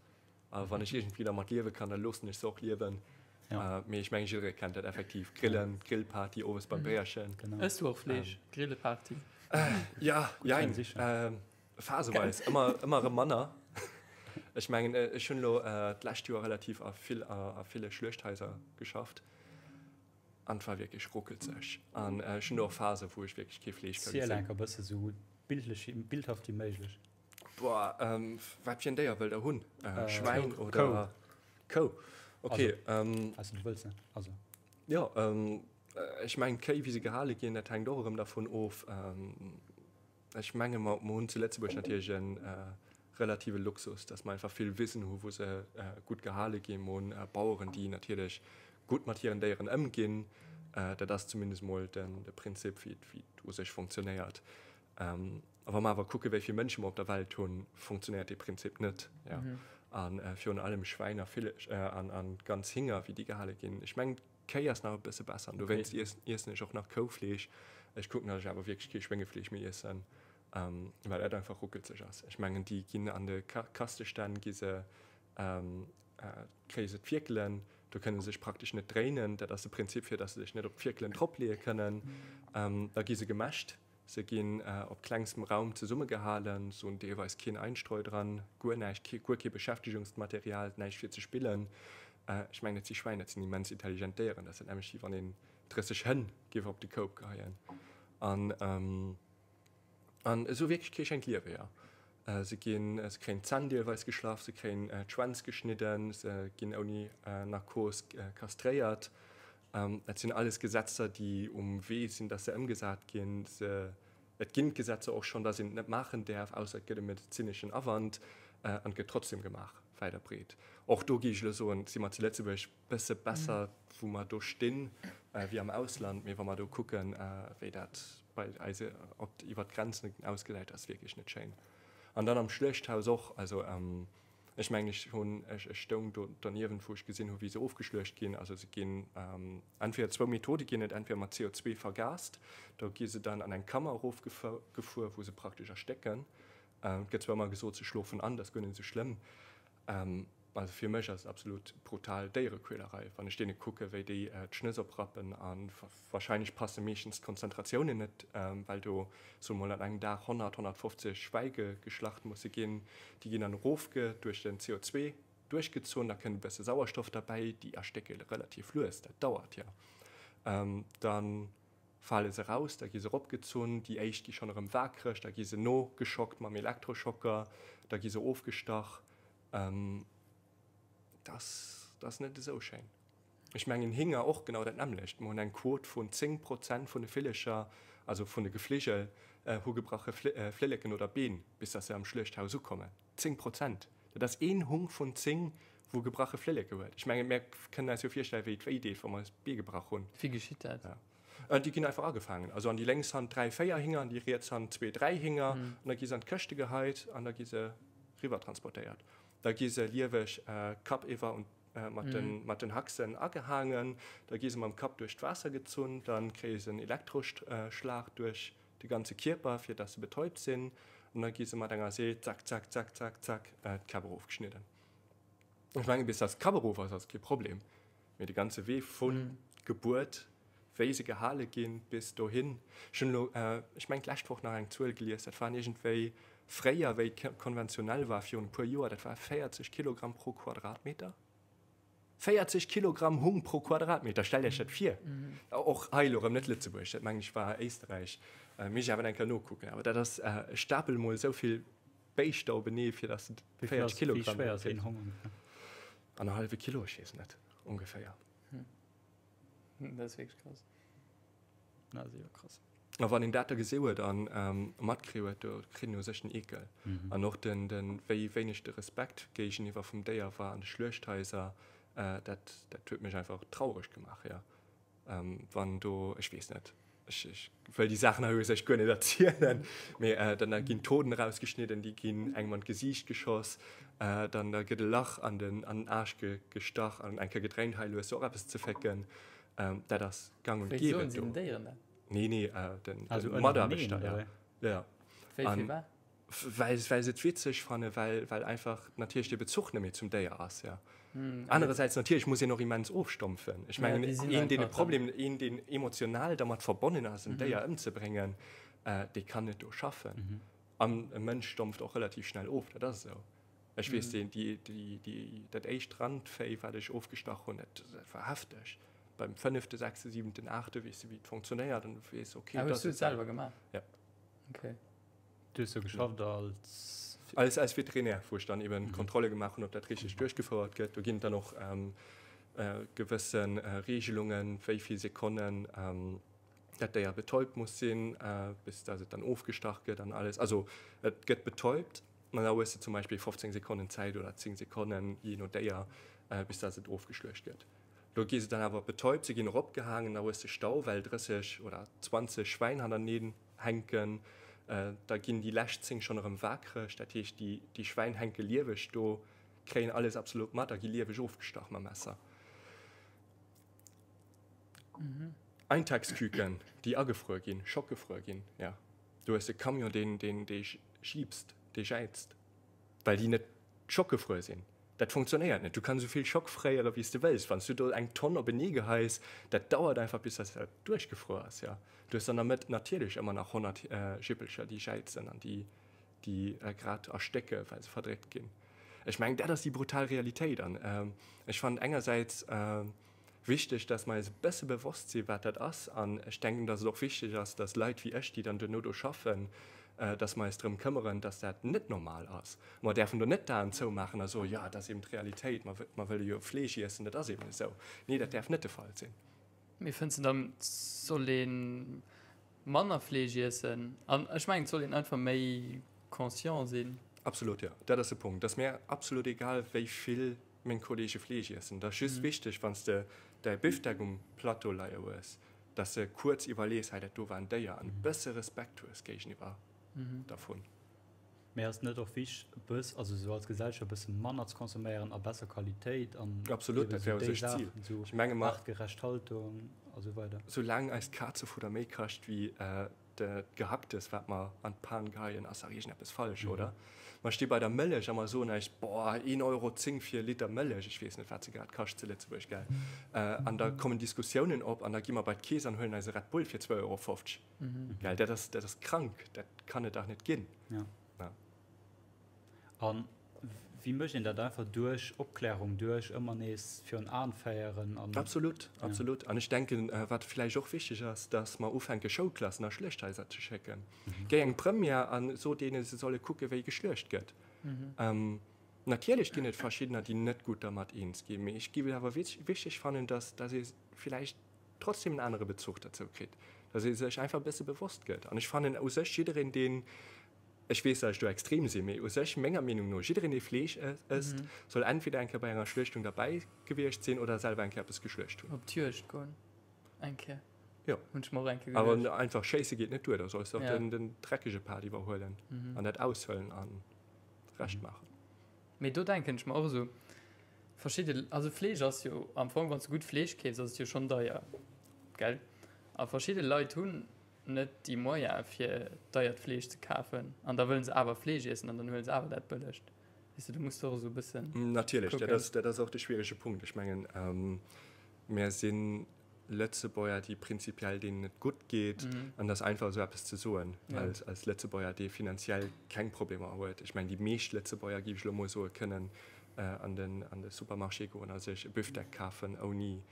A wann ech iergendwéi dermat liewe kann, da loossen ech se och liewen. Ja. Mee ech mengen, jidderee kennt dat effektiv. Grillen, Grillparty owes beim Béierchen. Genau. Ëss du och Fleesch? Grilleparty? Ja, jein. Sicher. Phaseweis, ëmmer, ëmmer erëm manner. Ech mengen, ech hunn elo d'lescht Joer relativ a vill, a ville Schluechthaiser geschafft an et war wierklech ruckelzeg. An ech hunn do och Phasen, wou ech wierklech kee Fleesch ka Ziel gesinn. enker bësse sou bildlech, bildhaft wéi méiglech. Boah, wat fir en Déier wëllt Der hunn? Schwäin Kou. oder Kou? Okay. Also, du wëlls net, also. Jo, ech mengen d'Kéi, wéi se gehale ginn, dat hänkt och erëm dervun of. Ech menge mer hunn zu Lëtzebuerg natierlech e relative Luxus, datt mer einfach vill Wisen hu wou se gutt gehale ginn. Mer hunn Baueren, déi natierlech gutt mat hiren Déieren ëmginn. Dat ass zumindest mol de Prinzip, wéi et u sech fonctionnéiert. A wa mer awer kucke wéi vill Mënsche mer op der Welt hunn, fonctionnéiert dee Prinzip net. A virun allem Schwäin a ganz Hinger, wéi déi gehale ginn. Ech mengen, Kéi ass nach e bësse besser an dowéinst iessen ech och nach Koufleesch. Ech kucken, datt ech awer wierklech kee Schwéngefleesch méi iessen, well dat einfach ruckelzeg ass. Ech mengen, déi ginn an de Kastestänn gi se, kréie se d'Fierkelen, do kënne se sech praktesch net dréinen. Dat ass de Prinzip, fir datt se sech net op d'Fierkelen dropleeë kënnen. Da gi se gemäscht. Se ginn op klengstem Raum zesummegehalen, se hunn deelweis keen Einstreu dran, guer näischt, guer kee Beschäftegungsmaterial, näischt fir ze spillen. Ech mengen, dat si Schwäin, dat sinn immens intelligent Déieren, dat ass dat nämmlecht wéi wann een 30 Hënn géif op de Koup geheien. An an esou wierklech kee schéint Liewe, jo. Se ginn, se kréien d'Zänn deelweis geschlaff, se kréien d'Schwänz geschnidden, se ginn ouni Narkos kastréiert. Dat sinn alles Gesetzer, déi um Wee sinn, dass se ëmgesat ginn. Se, et ginn d'Gesetzer och schonn, dass een et net maachen däerf, ausser et gëtt e medezineschen Awand, an et gëtt trotzdem gemaach, wäit a breet. Och do géif ech elo soen, si mer zu Lëtzebuerg bësse besser, wou mer do stinn, wéi am Ausland. Mee wa mer do kucken, wéi dat bei eis op, iwwert d'Grenzen ausgesäit, ass wierklech net schéin. An dann am Schluechthaus och, also ech mengen, ech hunn, ech stoung do derniewent, wou ech gesinn hu wéi se ofgeschluecht ginn. Also se ginn, entweder zwou Methode ginn et, entweder mat CO2 vergast, do gi se dann an eng Kammer erofgefuer, wou se praktesch erstécken. Et gëtt zwar ëmmer gesot, se schlofen an, dat ass guer net esou schlëmm. Also fir mech ass et absolut brutal Déierequälerei, wann ech deene kucke wéi déi d'Schnëss oprappen a wahrscheinlech passe meeschtens d'Konzentratiounen net, well do soe mol an engem Dag 100, 150 Schwäi geschlacht musse ginn. Déi ginn dann erofge duerch den CO2 duerchgezunn, da kënnt e bësse Sauerstoff derbäi, déi erstécke relativ lues, dat dauert jo. Dann fale se raus, da gi se eropgezunn, déi éischt gi schonn erëm waakreg, da gi se nogeschockt mam Elektroschocker, da gi se ofgestach. Dat ass net esou schéin. Ech mengen Hinger och genau dat nämmlecht. Mer hunn eng Quot vun 10 Prozent vun de Villecher, also vun de Gefligel, hu gebrache Flilleken oder Been, bis datt se am Schluechthaus ukommen. 10 Prozent! Dat ass een Hung vun 10, wou gebrache Flilleke huet. Ech mengen, mär kënnen eis jo virstellen, wéi et wéi deet, wa mer eis d'Bee gebrach hunn. Wéi geschitt dat? Déi ginn einfach agefaangen. Also an déi lénks Hand 3, 4 Hinger, an déi riets Hand 2, 3 Hinger. An da gi se an d'Këschte geheit an da gi se riwwer transportéiert. Da gi se lieweg kappiwwer und mat den, mat den Haxen agehaangen. Da gi se mam Kapp duerch d'Waasser gezunn. Da kréie se en Elektroschlag duerch de ganze Kierper, fir dass se betäubt sinn. An da gi se mat enger See, zack, zack, zack, zack, zack, d'Käpp erofgeschnidden. Ech mengen, bis dass d'Kapp erof ass, ass kee Problem. Mee de ganze Wee vun Gebuert, wéi se gehale ginn, bis dohin. Ech hunn elo, ech mengen d'lescht Woch nach eng Zuel gelies, dat waren iergendwéi fréier, wéi et konventionell war, virun e puer Joer, dat war 40 Kilogramm pro Quadratmeter. 40 Kilogramm Hung pro Quadratmeter, stellt Iech dat vir! Och hei elo erëm net Lëtzebuerg, dat mengen ech war Éisterräich, misst ech awer eng Kéier nokucken. Awer dat ass e Stapel mol esou vill Béischter openee, fir datt de 40 Kilogramm Wéi schwéier ass een Hong ongeféier? Annerhallwe Kilo, ech weess net, ongeféier. Dat ass wierklech krass. Dat ass jo krass. A wann een dat da gesi huet an matkritt huet, do kritt een u sech den Eekel. An och den, den, wéi wéineg de Respekt géigeniwwer vum Déier war an de Schluechthaiser, dat, dat huet mech einfach traureg gemaach, jo. Wann do, ech weess net, ech, ech wëll déi Saachen hei u sech guer net erzielen, mee dann da ginn d'Hoden erausgeschnidden, déi ginn engem an d'Gesiicht geschoss, dann da gëtt e Lach an den, an den Aarsch ge, gestach an eng Kéier gedréint, hei, elo hues du och eppes ze fécken. Dat ass gang und Wéi gäbe soen se do. den Déieren dat? Nee, nee, äh, den, Also den ënnereneen, Mataarbechter, oder ja. wéi? Ja. Wéi An fir wat? well, well se et witzeg fannen, well, well einfach natierlech de Bezuch net méi zum Déier ass, ja. Hm, okay. Anerersäits natierlech muss een och immens ofstompfen. Ech Ja, mengen, déi sinn een, deen e einfach dann. Problem, een, deen emotional dermat verbonnen ass, en Mhm. Déier ëmzebréngen, äh, dee kann net do schaffen. Mhm. An e Mënsch stompft och relativ schnell of, dat ass esou. Ech weess, Mhm. déi, déi, déi, dat éischt Randvéi, wat ech ofgestach hunn, dat, dat war hefteg. Beim fënnefte, sechste, siwenten, aachte weess de, wéi et fonctionnéiert an du weess, okay, Ah, dat hues du ass et selwer gemaach? Ja. Okay. Du hues do geschafft als. Als, als Veterinär, wou ech dann eben Kontrolle gemaach hunn, ob dat richteg duerchgefouert gëtt. Do ginn et dann och ähm, äh, gewësse äh, Regelungen, wéi vill Sekonnen ähm, dat Déier betäubt muss sinn, äh, bis dass et dann ofgestach gëtt an alles. Also et gëtt betäubt an da hues de zum Beispill 15 Sekonnen Zäit oder 10 Sekonnen, jee no Déier, äh, bis dass et ofgeschluecht gëtt. Do gi se dann awer betäubt, se ginn eropgehaangen, da hues de Stau, well 30 oder 20 Schwäin hannerteneen hänken. Da ginn déi lescht 10 schonn erëm waakreg, dat heescht, déi, déi Schwäin hänke lieweg do, kréien alles absolut mat a gi lieweg ofgestach mam Messer. Eintagsküken, déi agefruer ginn, schockgefruer ginn, ja. Du hues e Camion, deen, deen, dee jiipst, dee jäizt, well déi net schockgefruer sinn. Dat funktionéiert net. Du kanns esou vill Schock fréiere wéi s de wëlls. Wann s du do eng Tonn openee geheis, dat dauert einfach bis dass dat duerchgefruer ass, jo. Du hues dann an der Mëtt natierlech ëmmer nach 100 Jippelcher, déi jäizen an déi, déi grad erstécke well se verdréckt ginn. Ech mengen, dat ass déi brutal Realitéit. An ech fannen engersäits wichteg, dass mer eis e bësse bewosst sinn, wat dat ass. An ech denken, dass et och wichteg ass, dass Leit wéi ech, déi dann duerno do schaffen, dass mer eis drëm këmmeren, dass dat net normal ass. Mer däerfen do net d'Aen zoumaachen a soen, jo, dat ass eben d'Realitéit, mer, mer wëlle jo Fleesch iessen, dat ass eben esou. Nee, dat däerf net de Fall sinn. Mee fënns de dann, et soll ee manner Fleesch iessen? An ech mengen, et soll een einfach méi conscient sinn. Absolut, jo. Dat ass de Punkt. Et ass mär absolut egal, wéi vill meng Kollege Fleesch iessen. Et ass just wichteg, wann s de däi Bifdeck um Plateau leie hues, dass de kuerz iwwerlees, hei dat do war en Déier, an e bësse Respekt hues géigeniwwer dervun. Mee ass et net och wichteg e bëss, also esou als Gesellschaft e bësse manner ze consomméieren a besser Qualitéit an Absolut, dat wär u sech d'Zil. Ech menge mer, aartgerecht Haltung a sou weider. Soulaang eist Kazefudder méi kascht wéi d'Gehacktes wat mer an d'Pan geheien, ass dach iergendeppes falsch, oder? Mer sti bei der Mëllech a mer soen eis, boah, een Euro 10 fir e Liter Mëllech, ech weess net wat se grad kascht zu Lëtzebuerg, gell? An da kommen Diskussiounen op an da gi mer bei d'Keess an huelen eis e Red Bull fir zwou Euro 50. Gell, dat ass, dat ass krank, dat kann et dach net ginn. Ja. Ja. An wéi mécht een dat? Einfach duerch Opklärung, duerch ëmmer nees virun Aen féieren an. Absolut, absolut. An ech denken, wat vläicht och wichteg ass, dass mer ufänke Schoulklassen a Schluechthaiser ze schécken. Géi eng Première an so deene se solle kucke wéi geschluecht gëtt. Natierlech ginn et verschiddener, déi net gutt dermat eens ginn, mee ech géif et awer wichteg fannen, dass, dass ee vläicht trotzdem en anere Bezuch derzou kritt, dass ee sech einfach e bësse bewosst gëtt. An ech fannen u sech jiddereen, deen, ech weess, datt ech do extrem sinn, mee u sech menger Meenung no, jiddereen, dee Fleesch ësst, soll entweder eng Kéier bei enger Schluechtung derbäi gewiescht sinn oder selwer eng Kéier eppes geschluecht hunn. Op d'Juegd goen eng Kéier. Jo. Hunn ech mer och eng Kéier geduecht. Awer einfach schéisse geet net duer, da solls de och den, den dreckege Part iwwerhuelen an dat aushëllen a Recht maachen. Mee do denken ech mer och esou, Verschidde, also Fleesch ass jo am Fong, wann s de gutt Fleesch keefs, ass et jo schonn deier, gell? A verschidde Leit hunn net déi Moyene fir deiert Fleesch ze kafen an da wëllen se awer Fleesch iessen an dann huele se awer dat bëllegt. Weess de, do muss de och esou e bëssen Natierlech, dat ass, dat ass och de schwierege Punkt. Ech mengen, mär sinn Lëtzebuerger, déi prinzipiell deenen et gutt geet, an et ass einfach esou eppes ze soen als, als Lëtzebuerger, dee finanziell keng Problemer huet. Ech mengen, déi meescht Lëtzebuerger, géif ech elo mol soen, kënnen an den, an de Supermarché goen a sech e Büfdeck kafen, ouni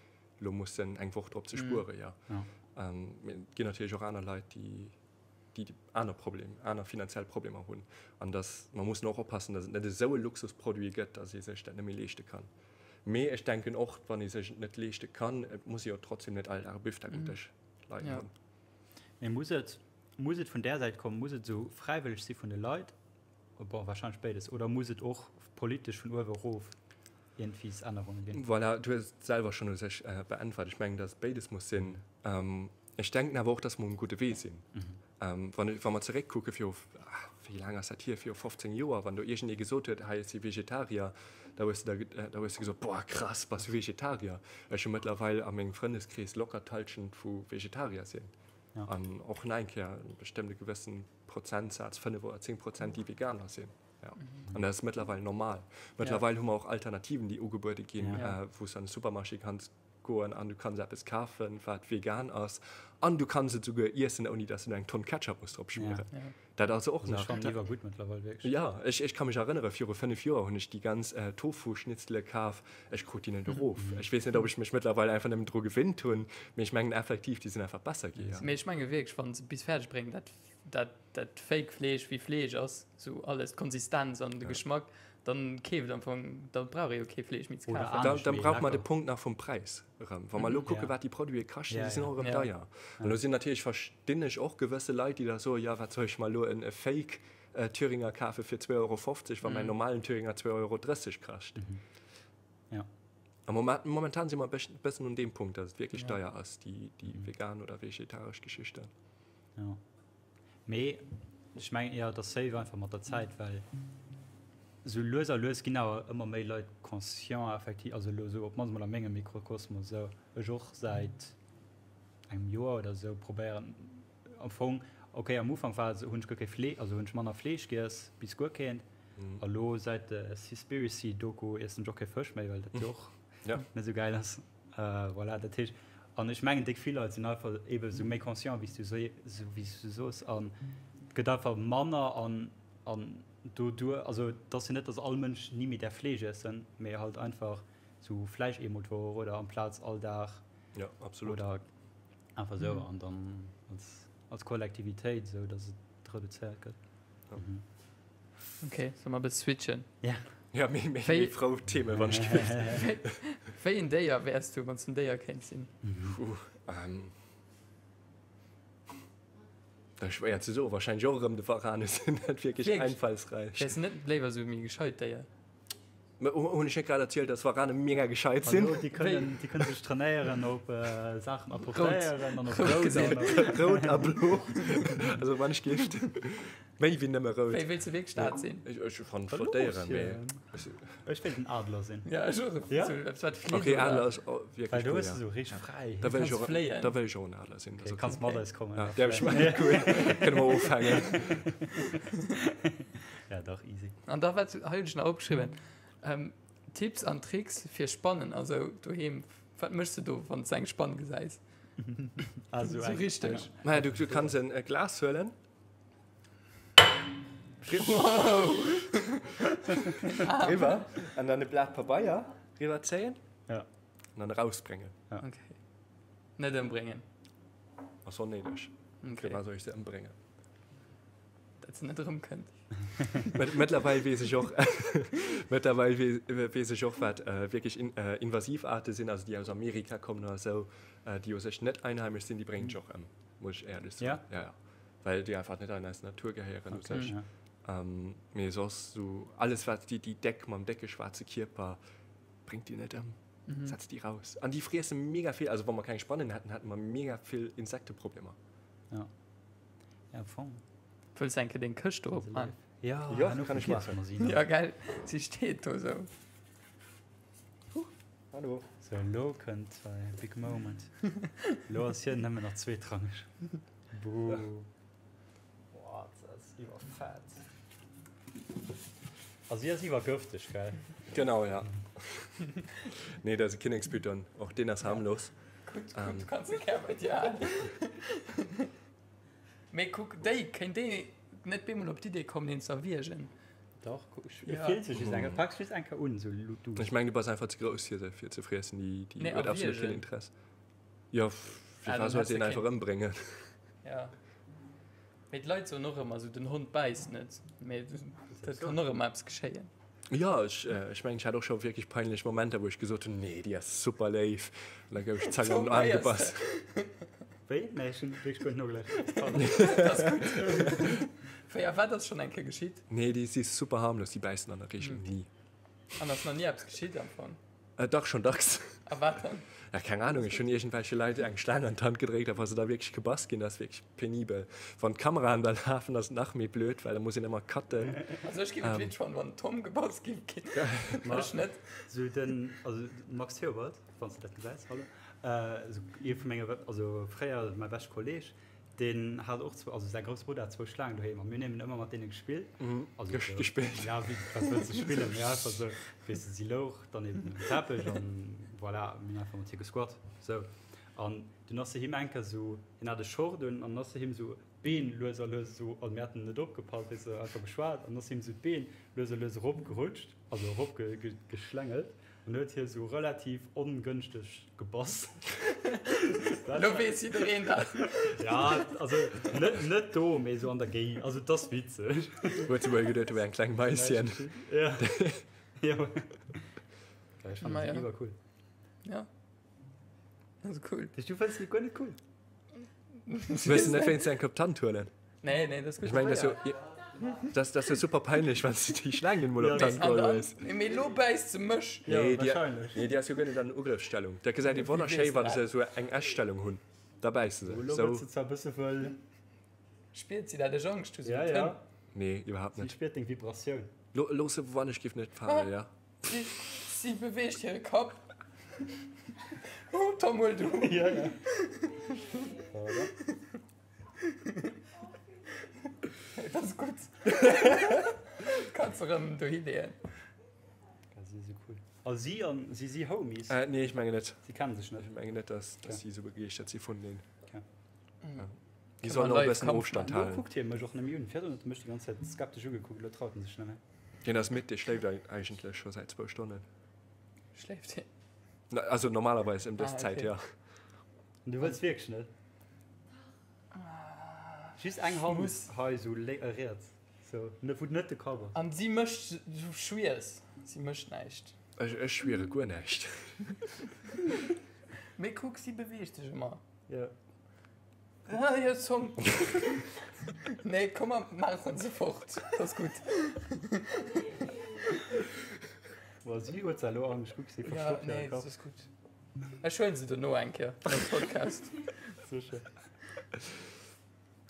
elo mussen eng Woch drop ze spueren, jo. Mee et ginn natierlech och aner Leit, déi, déi aner Problem, aner finanziell Problemer hunn. An dass, mer mussen och oppassen, dass et net esou e Luxusproduit gëtt, dass ee sech dat net méi leeschte kann. Mee ech denken och, wann ee sech et net leeschte kann, et muss ee jo trotzdem net all Dag e Büfdeck um Dësch leien hunn. Mee muss et, muss et vun där Säit kommen? Muss et esou fräiwëlleg si vun de Leit? Bon, wahrscheinlech béides. Oder muss et och politesch vun uewe erof iergendwies Ännerunge ginn? Voilà, du hues et selwer schonn u sech beäntwert. Ech mengen, dass et béides muss sinn. Ech denken awer och, dass mer um gudde Wee sinn. Wann, wa mer zeréckkucke viru, wéi laang ass dat hier, viru 15 Joer, wann do iergendee gesot huet, hei, ech si Vegetarier, da hues de da, da hues de gesot, boah, krass, bass du Vegetarier? Ech hu mëttlerweil a mengem Frëndeskrees locker d'Hallschent vu Vegetarier sinn. An och nach eng Kéier bestëmmt e gewëssen Prozentsaz, 5 oder 10 Prozent, déi Veganer sinn. Ja. An dat ass mëttlerweil normal. Mëttlerweil hu mer och Alternativen, déi ugebuede ginn, wou s du an de Supermarché kanns goen an du kanns eppes kafen, wat vegan ass an du kanns et souguer iessen, ouni dass du eng Tonn Ketchup muss drop schmieren. Ja. Dat ass och nach. Schon iwwer gutt mëttlerweil wierklech. Ja, ech, ech ka mech erënnere viru 5 Joer hunn ech déi ganz äh, Tofu-Schnitzele kaf. Ech krut déi net erof. Mhm. Ech weess net, ob ech mech mëttlerweil einfach nëmmen dru gewinnt hunn, mee ech mengen effektiv, déi sinn einfach besser gi. Ja. Mee ech menge wierklech, wann se bis fäerdeg bréngen, dat, dat, dat Fake Fleesch wéi Fleesch ass, sou alles, d'Konsistenz an de ja. Geschmack, dann keeft am Fong, da brauch ee jo kee Fleesch méi ze kafen. Dann, dann brauch mer de Punkt nach vum Präis erëm. Wa mer elo kucke wat déi Produite kaschten, déi sinn och erëm deier. An elo sinn natierlech, verstinn ech och gewësse Leit, déi da soen, jo wat soll ech mer elo en e Fake Thüringer kafe fir 2,50 Euro, wa mäin normalen Thüringer 2,30 Euro kascht. A momentan si mer e bëssen un deem Punkt, datt et wierklech deier ass, déi vegan oder vegetaresch Geschichten. Jo. Mee ech mengen eher, et ass safe einfach mat der Zäit, well esou lues a lues ginn awer ëmmer méi Leit conscient effektiv, also elo esou op d'mannst mol a mengem Mikrokosmos esou, ech och säit engem Joer oder esou probéieren am Fong, okay am Ufank war et esou, hunn ech guer kee Flee, also hunn ech manner Fleesch giess, bis guer keent, a lo säit de Seaspiracy Doku iessen ech och kee Fësch méi, well dat jo och net esou gäil ass. Voilà, dat heescht, an ech mengen déck vill Leit sinn einfach ebe sou méi conscient wéi s du sou wéi s du soos an et gëtt einfach manner an an doduer, also et ass jo net, datt all Mënsch ni méi däerf Fleesch iessen, mee halt einfach sou vläicht eemol d'Woch oder amplaz all Dag Ja, absolut. oder einfach sou an dann als als Kollektivitéit sou, datt et reduzéiert gëtt. Okay, solle mer e bësse switchen? Ja. Ja, méi, méi, méi frou Themen, wann ech géif. Wéi en Déier wäers du, wann s du en Déier kéints sinn? Puh, ähm. Dat ass schwéier ze soen. Wahrscheinlech och erëm de Varane sinn net wierklech einfallsräich. Wäers du net léiwer esou méi gescheit Déier? Mä hunn ech net grad erzielt, dass Varane mega gescheit sinn? Hallo, déi kënnen, déi kënnen sech trainéieren op Saachen apportéieren an op Rout an op. Rout a blo. Also wann ech géif. Méi wéi nëmme rout. Wéi wéilst du wierklech dat sinn? Ech, ech fannen flott Déieren, mee ech. Ech wéilt en Adler sinn. Ja, ech och. Ja? Sou eppes wat flitt, Ok, oder? Adler ass och wierklech Well do cool, hues ja. du sou richteg fräi. Da wëll ech Kanns och, fléien. da wëll ech och en Adler sinn. Ok, kanns mat eis kommen. Ja, däerf ech maachen? Cool. Kënne mer ofhängen. Ja, dach, easy. An da wat, hei hunn ech nach opgeschriwwen, ähm, Tipps an Tricks fir Spannen, also doheem, wat méchs de do, wann s de eng Spann gesäis? Also Sou eng, richteg. eng. Maja, du, du kanns en Glas huelen. Riwwer an dann e Blat Pabeier riwwer zéien. Ja. An dann rausbréngen. Ja. Okay. Net ëmbréngen. Ass onnéideg. Okay. Firwat soll ech se ëmbréngen? Dat se net erëmkënnt. Mëttlerweil weess ech och, mëttlerweil weess ech och, wat wierklech invasiv Aarte sinn, also déi aus Amerika kommen oder esou, déi u sech net einheimesch sinn, déi bréngen ech och ëm, muss ech éierlech soen. Ja? Ja, ja. Well déi einfach net an eis Natur gehéieren u Okay, sech. ja. Ähm, mee soss sou alles wat déi, déi déck mam décke schwaarze Kierper, bréngt déi net ëm. Mhm. Setzt déi raus. An déi friesse mega vill, also wa mer keng Spannen hätten, hätte mer mega vill Insekteproblemer. Ja. Ja, am Fong. Wëlls de eng Kéier deng Këscht do opman? Ja, Ja, herno kann ech vergiesse maachen. mer si nach. Ja, gell, si steet do sou. Hallo. So, elo kënnt säi big moment. Elo ass hien nëmmen nach zweetrangeg. Buh. Boah, dat ass iwwerfett. Also si ass iwwergëfteg, gell? Genau, ja. Nee, dat ass e Kinnekspython. Och deen ass harmlos. Gutt, gutt, du kanns e gär bei dir halen. Mee kuck, déi, kéint déi net bemol op d'Idee kommen, een ze erwiergen? Dach, kuck, ech Ja. fillt sech just eng, pack just eng Kéier un, sou du. Ech mengen, du bass einfach ze grouss fir se fir ze friessen. Déi, déi Nee, huet absolut keen erwiergen. Interesse. Jo, fir Ah, wat dann soll hätt se se een einfach keen. ëmbréngen? Ja. Mee d'Leit soen och ëmmer esou, den Hond bäisst net. Mee dat kann och ëmmer eppes geschéien. Jo, ech, ech mengen, ech hat och scho wierklech peinlech Momenter, wou ech gesot hunn, nee, déi ass super léif. An da gouf ech zack an den Aarm gebass. Wéi? Nee, ech hunn wierklech guer net nogelauschtert. Pardon. Dat ass gutt. Wéi, a wat ass schonn eng Kéier geschitt? Nee, déi si super harmlos, déi bäissen an der Reegel ni. An ass nach ni eppes geschitt am Fong? Äh, dach, schon dacks. A wat dann? Ja, keng Ahnung, ech hunn iergendwelche Leit eng Schlaang an d'Hand gedréckt, a wa se da wierklech gebass ginn, dat ass wierklech penibel. Wann d'Kameraen da lafen, ass et nach méi blöd, well da muss een ëmmer cutten. Also ech géif et witzeg fannen, wann den Tom gebass géif ginn. Ech net. Sou den, also den Max Theobald, wann s de dat gesäis, hallo, sou ee vu menge, also fréier mäi beschte Kolleg, Deen hat och zwou, also säi grousse Brudder hat zwou Schlaangen doheem a mir hunn eben ëmmer mat deene gespillt. Also Ges- sou, gespillt. Ja, wéi, wat wëlls de spillen? Mee einfach sou, weess de, si louch dann eben um Teppech an voilà, mir hunn einfach mat hir gesquat, sou. An dunn ass se him eng Kéier sou, hien hat e Short un an ass se him sou d'Been lues a lues sou, also mir haten net opgepasst, weess de, einfach geschwat an ass him sou d'Been lues a lues eropgerutscht, also eropgeschlängelt. An huet hie sou relativ ongënschteg gebass. Lo weess jiddereen dat. Ja, also net, net do, mee sou an der Géigend. Also et ass witzeg. Huet se wuel geduet, du wär eng kleng Maisschen. Ja. Ja. Ja, ech fannen Maja. se iwwer cool. Ja. Also cool. Du fënns déi guer net cool? Wëlls de net wéinst eng op d'Hand huelen? Nee, nee, dat ass gutt. Ech mengen, dat ass jo, dat ass jo super peinlech, wann s de déi Schlaang net mol op d'Hand geholl hues. Mee lo bäisst se mech. Ja, Nee, déi, wahrscheinlech. nee, déi ass jo guer net an Ugrëffsstellung. Dat gesäit ee wonnerschéi, wa se esou eng Ess-Stellung hunn. Da bäisse se. Lo Sou. gëtt se zwar e bësse wëll. Spiert si dat? Ech Angscht hu, se Ja, huet ja. Hënn. Nee, iwwerhaapt Si net. spiert deng Vibratioun. Lo, looss se, wann ech géif net falen, ja. Si, si beweegt hire Kapp. Oh, Tom, huel du. Ja, ja. Voilà. Dat ass gutt. Kanns erëm dohi leeën. Ja, si si cool. A si an si si Homies? Äh, nee, ech mengen net. Si kennen sech net. Ech mengen net, dass, dass Okay. si esou begeeschtert si vun deen. Okay. Ja. Déi sollen och e bëssen Ofstand Lo halen. kuckt hie mech och nëmme un. Virdrun huet e mech déi ganz Zäit skeptesch ugekuckt, lo traut en sech net méi. Deen ass midd, dee schléift eigentlech scho säit zwou Stonnen. Schléift hien? Na, also normalerweis ëm dës Ah, Zäit, okay. ja. An du wëlls wierklech net? Just eng Hand Muss. hei sou lé- äh, riets. So, ne, wou net de Kapp ass. An si mécht, du schwiers, si mécht näischt. Ech, ech schwiere guer näischt. Mee kuck, si beweegt sech ëmmer. Ja. Ah, hir Zong. Nee, komm, mer maachen se fort. Dat ass gutt. Boah, si huet se elo Angscht. Kuck, si Ja, verstoppt nee, hire dat Kapp. ass gutt. Ech huelen se dono eng Kéier am Podcast. Sécher.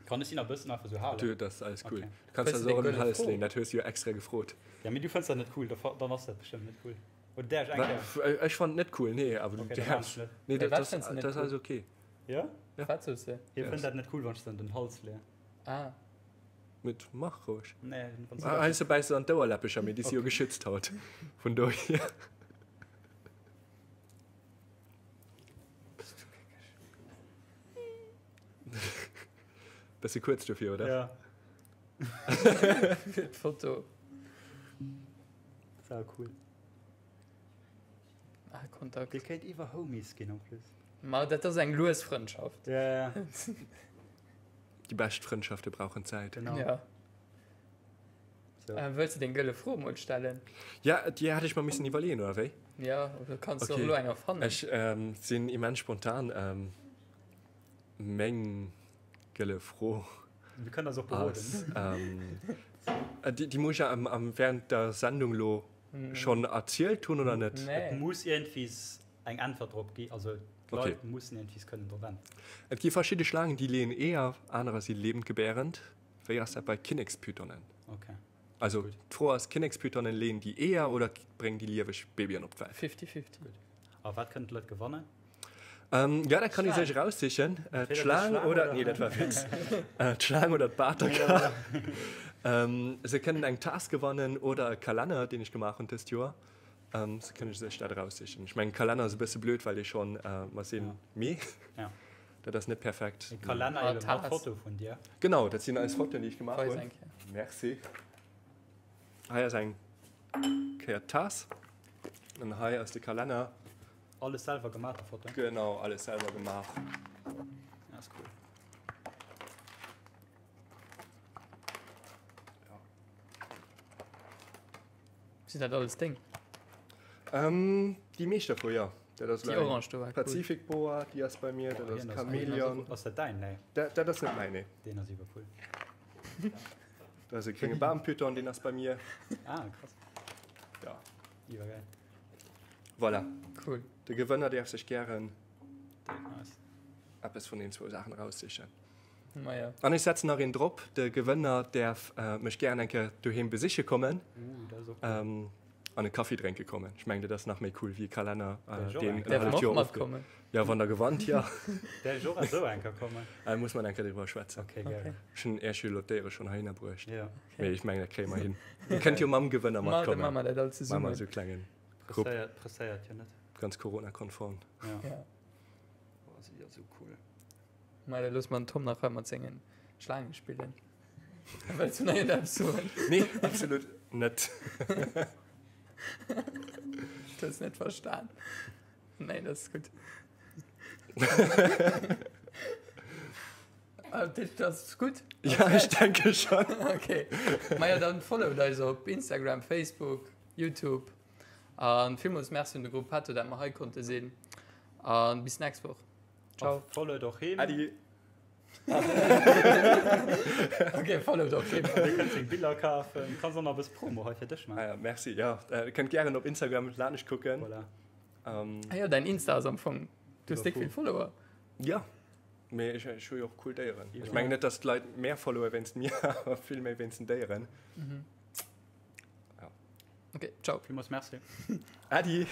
Kann ech si nach bëssen einfach sou halen? Du, dat ass alles cool. Okay. Du kanns Hues se du och deng an den gëlle Hals Fro? leeën, dat hues du jo extra gefrot. Ja, mee du fënns dat net cool, da fa- dann ass dat bestëmmt net cool. Oder däerf ech eng Kéier? Ech fannen et net cool, nee, awer du Okay, dann däerfs. maan ech net. Nee, Mee dat wat ass, fënns du net dat ass cool? alles okay. Ja? Ja. Wat soos de? Hie Ja. fënnt dat net cool, wann ech se an den Hals leeën. Ah. Mit mach roueg. Nee, wann s du Ah, dat hei se bäisse an d'Ouerläppecher, mee déi si jo Okay. geschützt haut. Vun dohier. Bist du geckeg. Bësse kuerz dofir, oder? Ja. Fir d'Foto. Sau cool. Ah, Kontakt. Dir kéint iwwer Homies ginn en plus. Ma dat ass eng lues Frëndschaft. Ja, ja. Déi bescht Frëndschafte brauchen Zäit. Genau. Ja. So. Äh, wëlls du deng gëlle Fro mol stellen? Ja, déi hätt ech mer missen iwwerleeën, oder wéi? Ja, oder kanns du Okay. och elo enger fannen? Ech ähm, sinn immens spontan. Ähm, meng gëlle Fro Wir können das och beroden. ass, ähm, äh, déi, déi muss ich ja am, am, während der Sendung lo Hm. schonn erzielt hunn, oder net? Et Nee. muss iergendwies eng Äntwert drop gi, also Okay. d'Leit mussen iergendwies kënnen drop äntweren. Et gi verschidde Schlaangen, déi leeën Eeër, anerer si lebendgebärend. Wéi ass dat bei Kinnekspythonen? Okay. Also Gutt. d'Fro ass, Kinnekspythonen, leeën déi Eeër oder bréngen déi lieweg Babyen op d'Welt? 50-50. A wat kënnen d'Leit gewannen? Ähm, ja, dat kann ee Schlaang. sech eraussichen. Äh, Entweder déi d'Schlaang Schlaang oder, oder- nee, dat war Witz. Äh, d'Schlaang oder d'Baterka. Ähm, se kënnen eng Taass gewannen oder e Kalenner, deen ech gemaach hunn dëst Joer. Ähm, se kënne sech dat eraussichen. Ech mengen, Kalenner ass e bësse blöd, well dee schonn, äh, mer sinn Ja. Mee. Ja. Dat ass net perfekt. E Kalenner Ah, eben mat Taass. Foto vun dir. Genau, dat sinn eis Fotoen, déi ech gemaach Weis hunn. eng Kéier. Merci. Hei ass eng Kéier d'Taass. An hei ass de Kalenner. Alles selwer gemaach, déi Foto? Genau, alles selwer gemaach. Ja, ass cool. Sinn dat alles deng? Ähm, déi meescht dervu, jo. Dat ass Déi elo eng orange do war cool. Pacific Boa, déi ass bei mir, dat Boah, ass hien ass cool. Chameleon. Ass dat däin? Nee. Dat, dat ass net mäin, nee. Deen ass iwwer cool. Dat ass e grénge Baampython, deen ass bei mir. Ah, krass. Ja. Iwwergäil. Voilà. Cool. De Gewënner däerf sech gären Nice. eppes vun den zwou Saachen eraussichen. Maja. An ech setzen nach een drop, de Gewënner däerf mech gären eng Kéier doheem besiche kommen Uh, dat ass och cool. ähm, an e Kaffi drénke kommen. Ech mengen, dat ass nach méi cool wéi e Kalenner, Däerf äh, ech och deen eng en Kéier? Däerf halleft och Joer ofge. matkommen? Ja, wann der gewannt, ja. Däerf ech och esou eng Kéier kommen? Äh, muss man eng Kéier driwwer schwätzen. Okay, gären. Okay. Ech hunn Iech jo elo d'Déiere schonn heihinner bruecht. Ja. Mee ech mengen, dat kréie mer hin. Dir kënnt jo mam Gewënner Ma, da matkommen. maache mer dat all Maache mer zesummen. esou e klengen Grupp. Presséiert, presséiert jo net. Ganz Corona-konform. Ja. Ja. Boah, si ass esou cool. Ma da loosse mer den Tom nach hei mat sengen Schlaange spillen. Wëlls du nach iergendeppes soen? Nee, absolut net. Du hues net verstan. Nee, dat ass gutt. Dat ass gutt. Ja, ech denke schon. Okay. Maja, dann followt eis op Instagram, Facebook, YouTube. An villmools Merci un de Gruppetto, dat mer hei konnte sinn. An bis nächst Woch. Ciao. A followt och him. Adi. Okay, followt och him. Dir kënnt seng Biller kafen. Kanns och nach e bësse Promo hei fir dech Ah maachen. ja, merci. Ja, äh, kënnt gären op Instagram laanscht kucken. Voilà. Ähm, Ah ja, däin Insta ass am Fong. Du hues déck vill Follower. ja. Mee ech, ech hu jo och cool Déieren. Ja. Ech mengen net, dass d'Leit mär followe wéinst mir, awer vill méi wéinst den Déieren. Mhm. Ja. Okay, ciao. Villmools Merci. Adi.